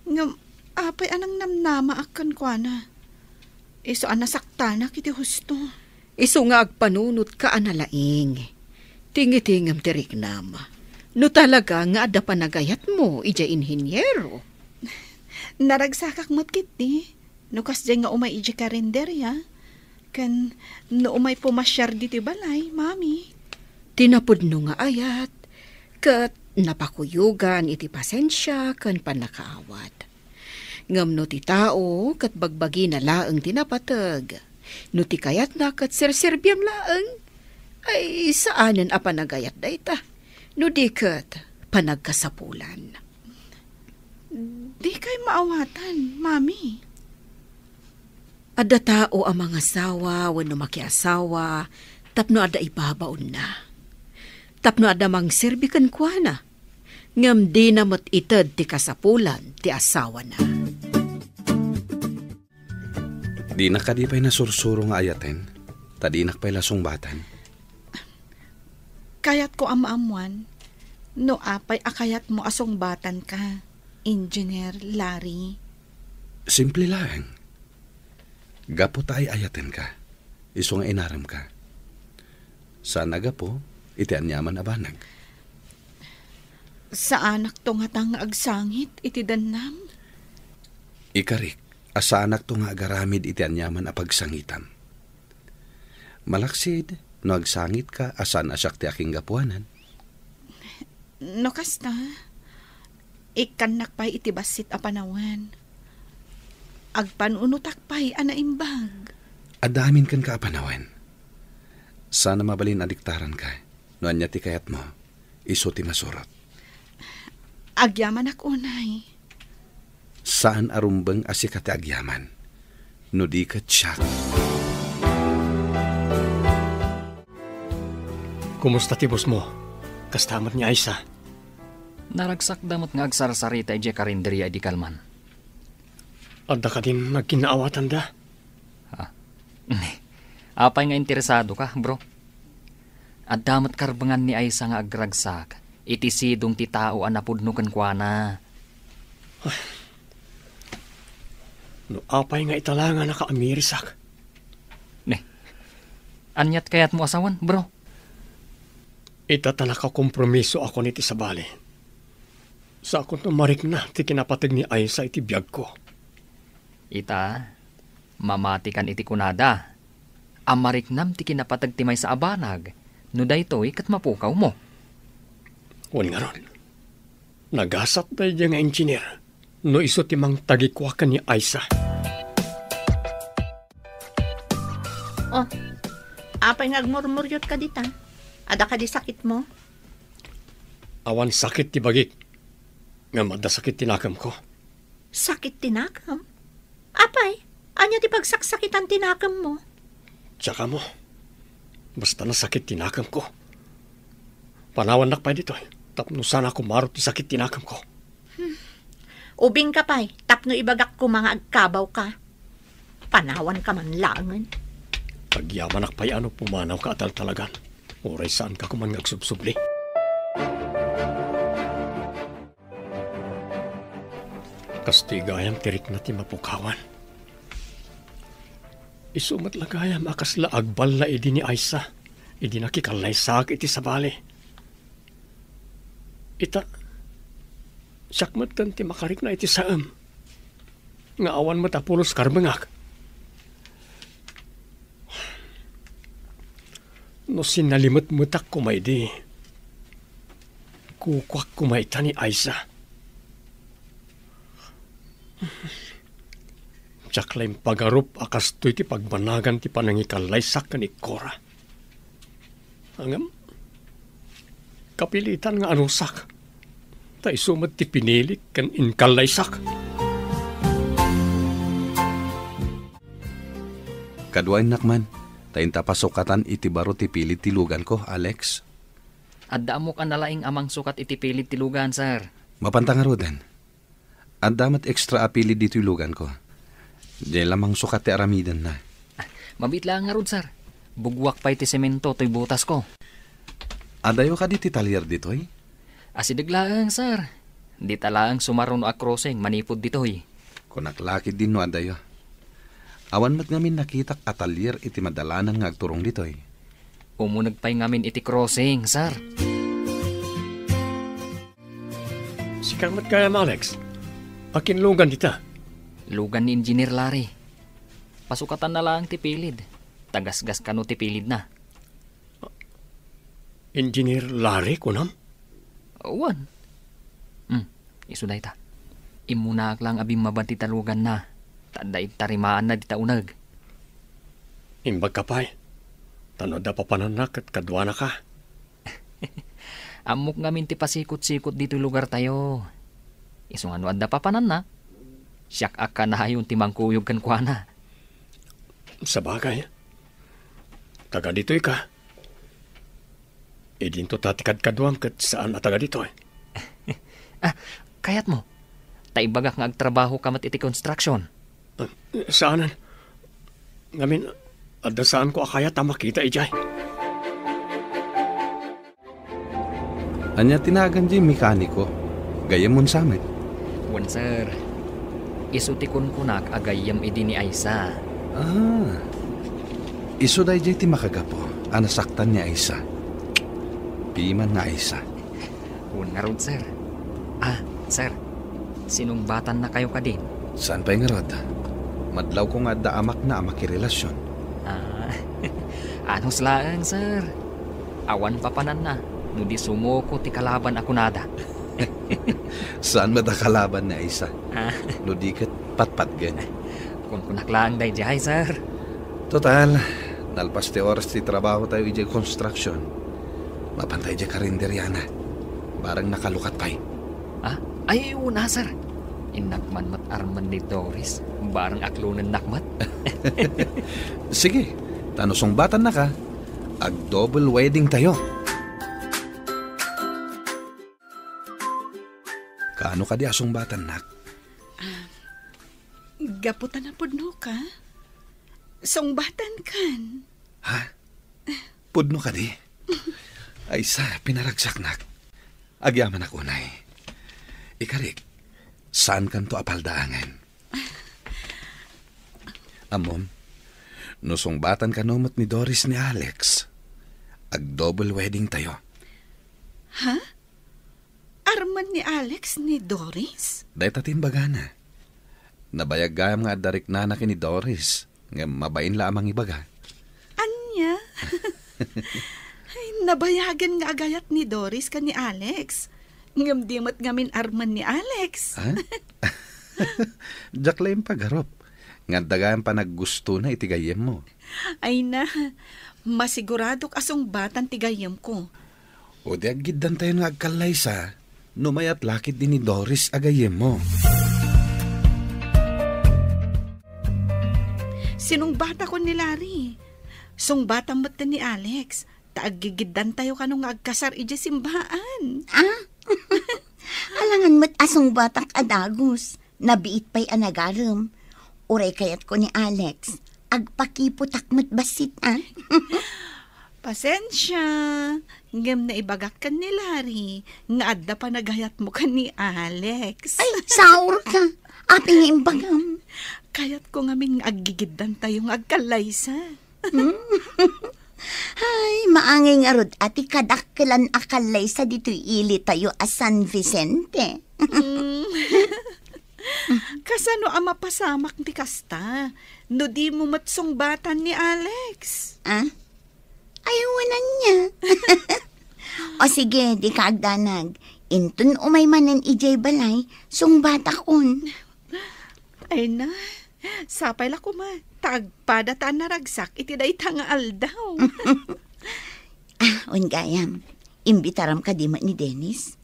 Ngem apay a nangnamnamaak kenkuana? Isu a nasaktanak iti husto. Isu nga agpanunotka a nalaing. Tingitingem ti riknam. No talaga nga adda panagayatmo idiay inhiniero. Naragsakak met ketdi. No kasdiay nga umay idiay karinderia, ken no umay pumasiar ditoy balay, Mami. Ti napudno nga ayat, ket napakuyogan iti pasensia ken pannakaawat. Ngem no ti tao ket bagbagina laeng ti napateg, no ti kayatna ket serserbiam laeng, ay saanen a panagayat dayta, no di ket panagkasapulan. Dikay maawatan, Mami. Adda tao a mangasawa wenno makiasawa tapno adda ibabaonna. Tapno adda mangserbi kenkuana. Ngem dina met ited ti kasapulan ti asawana. Dina kadi pay nasursuro nga ayaten, ta dinak pay la sungbatan. Kayatko a maammuan no apay a kayatmo a sungbatanka, Engineer Larry. Simple laeng. Gapu ta ay-ayatenka, isu nga inaremka. Saan a gapu iti aniaman a banag. Saanakto ngata nga agsangit iti dennam? Ikarik a saanakto nga agaramid iti aniaman a pagsangitam. Malaksid no agsangitka a saan a siak ti akinggapuanan. No kasta, ikkannak pay iti bassit a panawen. Agpanunotak pay a naimbag. Adda amin kenka a panawen. Saan a mabalin a diktaranka no ania ti kayatmo. Isu ti masurot. Agyamanak unay. Saan a rumbeng a sika ti agyaman, no di ket siak. Kumusta ti bossmo? Kasta met ni Aisa? Naragsakda met nga agsarsarita idiay karinderia idi kalman. Adda kadin nagkinnaawatanda? Ah. Apay nga interesadoka, bro? Adda met karbengan ni Aisa nga agragsak iti sidong ti tao a napudno kenkuana. No apay nga italangan a kaamirisak? Ne, aniat kayatmo a sawen, bro? Ita ta nakakompromisoakon iti sabali. Saakon no marikna ti kinapateg ni Aisa iti biagko. Ita, mamatikan iti kunada a mariknam ti kinapateg ti maysa a banag, no daytoy ket mapukawmo. Wen ngarud, nagasat daydiay nga engineer no isu ti mangtagikua ken ni Aisa. Oh, apay nga agmurmuriotka dita? Adda kadi sakitmo? Awan sakit ti bagik, ngem adda sakit ti nakemko. Sakit ti nakem? Apay, ania ti pagsaksakitan ti nakemmo? Diak ammo. Basta nasakit ti nakemko. Panawannak pay ditoy tapno saan a kumaro ti sakit ti nakemko. Hmm. Ubingka pay tapno ibagak koma nga agkabawka. Panawanka man laengen. Agyamanak pay a no pumanawka a taltalagan, uray saanka koman nga agsubsubli. Kastoy gayam ti rikna ti mapukawan. Isu met la gayam a kasla agballa idi ni Aisa, idi nakikallaysaak iti sabali. Ita, siak metten ti makarikna iti saem, nga awan met a pulos karbengak. No sinalimetmetak koma idi, kukuak koma ita ni Aisa. Diak la impagarup a kastoy ti pagbanagan ti panangikallaysak ken ikkora. Ngem, kapilitan nga anusak, ta isu met ti pinilik ken inkallaysak. Kaduaennak man, ta inta pasukatan iti baro ti pilid ti luganko, Alex. Adda ammok a nalaing a mangsukat iti pilid ti lugan, sir. Mapanta ngaruden. Adda met extra a pilid ditoy luganko. Diay la mangsukat ti aramidenna. Mabiit laeng ngarud, sir. Bugwak pay ti semento toy butasko. Adayo kadi ti talyer ditoy? Asideg laeng, sir. Dita laeng sumaruno a crossing manipud ditoy. Kunak la ketdin no adayo. Awan met ngamin nakitak a talyer iti madalanan nga agturong ditoy. Umuneg pay ngamin iti crossing, sir. Sika met gayam, Alex. Akin lugan dita? Lugan ni Engineer Larry. Pasukatanna laeng ti pilid. Tagasgas kano ti pilidna. Engineer Larry, kunam? Wen. Hmm, isu dayta. Immunaak laeng a bimmaba ti taluganna, ta adda intarimaanna dita uneg. Imbagka pay, ta no adda papananna ket kaduanaka. Ammok ngamin ti pasikot-sikot ditoy lugartayo. Isu nga no adda papananna, siak a kanayon ti mangkuyog kenkuana. Sabagay, taga ditoy ka. Idinto ta ti kadkaduam ket saan a taga ditoy. Ah, kayatmo? Ta ibagak nga agtrabaho ka met iti construction. Ah, saanen. Ngamin, adda saanko a kayat a makita idiay. Ania ti nagan diay mekaniko? Gayyemmo sa met? Wen, sir. Isu ti kunkunak a gayyem idi ni Aisa. Ah. Isu daydiay ti makagapu a nasaktan ni Aisa. Piman nga Aisa. Wen ngarud, sir. Ah, sir. Sinungbatannakayo kadin? Saan pay ngarud? Madlawko nga adda amakna a makirelasyon. Ah, anus laeng, sir. Awan papananna no di sumuko ti kalaban a kunada. Saan met a kalaban ni Aisa? Ah. No di ket patpatgen. Kunkunak laeng daydiay, sir. Total, nalpas ti oras ti trabaho tayo idiay construction. Mapan tayo idiay karinderiana. Barang nakalukat pay. Ah? Ay, una, sir. Innak man met armen ni Doris. Barang aklonennak met. Sige, ta no sungbatannaka, ag-double wedding tayo. Kaano kadi a sungbatannak? Ah, gapu ta napudnoka, sungbatankan. Ha? Pudno kadi? Aisa, pinaragsaknak. Agyamanak unay. Ikarik, saankanto a paldaangen. Ammom, no sungbatan kano met ni Doris ni Alex, ag-double wedding tayo. Ha? Armen ni Alex ni Doris? Dayta ti imbagana. Nabayag gayam nga adda riknana ken ni Doris, ngem mabain la a mangibaga. Ania? Ay, nabayagen nga agayat ni Doris ken ni Alex. Ngem di met ngamin armen ni Alex. Ha? Diak la impagarup nga adda gayam panaggustona iti gayyemmo. Ay na, masiguradok a sungbatan ti gayyemko. O di aggiddantayon nga agkallaysa, no mayat la ketdi ni Doris a gayyemmo. Sinungbatakon ni Larry. Sungbatam met ni Alex, ta aggigiddantayo kano nga agkasar idiay simbaan. Ah? Alangan met a sungbatak a dagus. Nabiit pay a nagarem. Uray kayatko ni Alex, agpakiputak met bassit, a? Pasensia, ngem naibagak ken ni Larry nga adda panagayatmo ken ni Alex. Ay, saurka. Apay nga imbagam? Kayatko ngamin nga aggigiddantayo nga agkallaysa. Hmm? Ay, maangay ngarud a ti kadakkelan a kallaysa ditoy ilitayo a San Vicente. Hmm. Kasano a mapasamak ti kasta? No dimo met sungbatan ni Alex. Ah? Ay, wen ania. O sige, dika agdanag. Inton umay manen idiay balay, sungbatakon. Ay na, sapay la koma, ta agpada ta a naragsak iti dayta nga aldaw. Ah, wen gayam, imbitaram kadi met ni Dennis?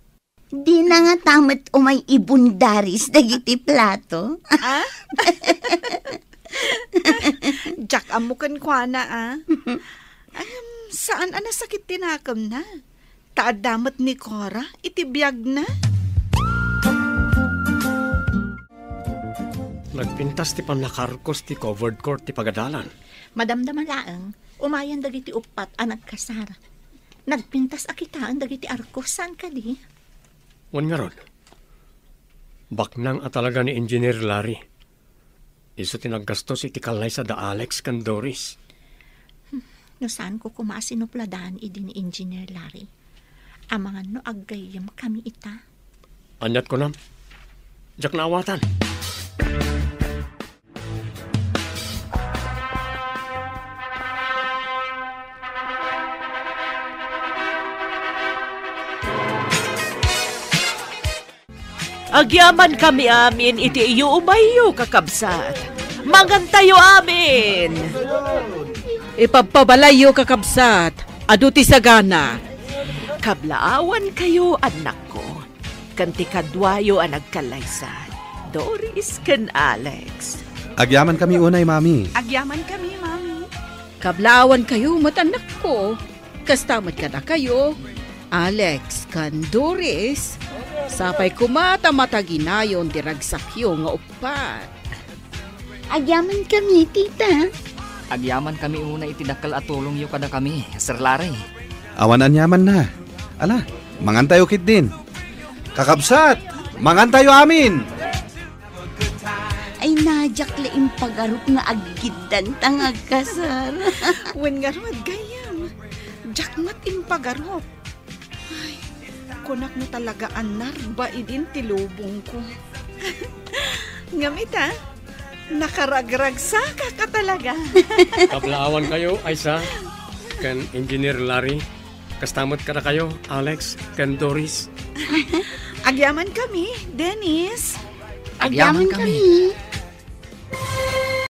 Dina ngata met umay ibundaris dagiti plato. Ah? Diak ammo kenkuana, a. Em, saan a nasakit ti nakemna. Ta adda met ni Cora iti biagna. Nagpintas ti pannakarkos ti covered court ti pagadalan. Madamdama laeng, umayen dagiti uppat a nagkasar. Nagpintas a kitaen dagiti arkos, saan kadi? Wen ngarud, baknang a talaga ni Engineer Larry. Isu ti naggastos iti kallaysa da Alex ken Doris. No saanko koma a sinupladan idi ni Engineer Larry, amangan no aggayyem kami ita. Aniat kunam? Diak naawatan. Agyaman kami amin iti iyuumayyo, kakabsat. Mangantayo amin. Ipabpabalayyo, kakabsat. Adu ti sagana. Kablaawankayo, annakko, ken ti kaduayo a nagkallaysa, Doris ken Alex. Agyaman kami unay, Mami. Agyaman kami, Mami. Kablaawankayo met, annakko. Kasta met kadakayo, Alex ken Doris. Sapay koma ta mataginayon ti ragsakyo nga uppat. Agyaman kami, tita. Agyaman kami unay iti dakkel a tulongyo kadakami, Sir Larry. Awan aniamanna. Ala, mangantayo ketdin. Kakabsat, mangantayo amin. Ay, na, diak la impagarup nga aggiddanta nga agkasar. Wen ngarud, gayyem. Diak met impagarup. Ay, kunak no talaga a narba idin ti lubongko. Ngem ita, nakaragragsakak a talaga. Kablaawankayo, Aysa, ken Engineer Larry. Kasta met kadakayo, Alex, ken Doris. Agyaman kami, Dennis. Agyaman kami.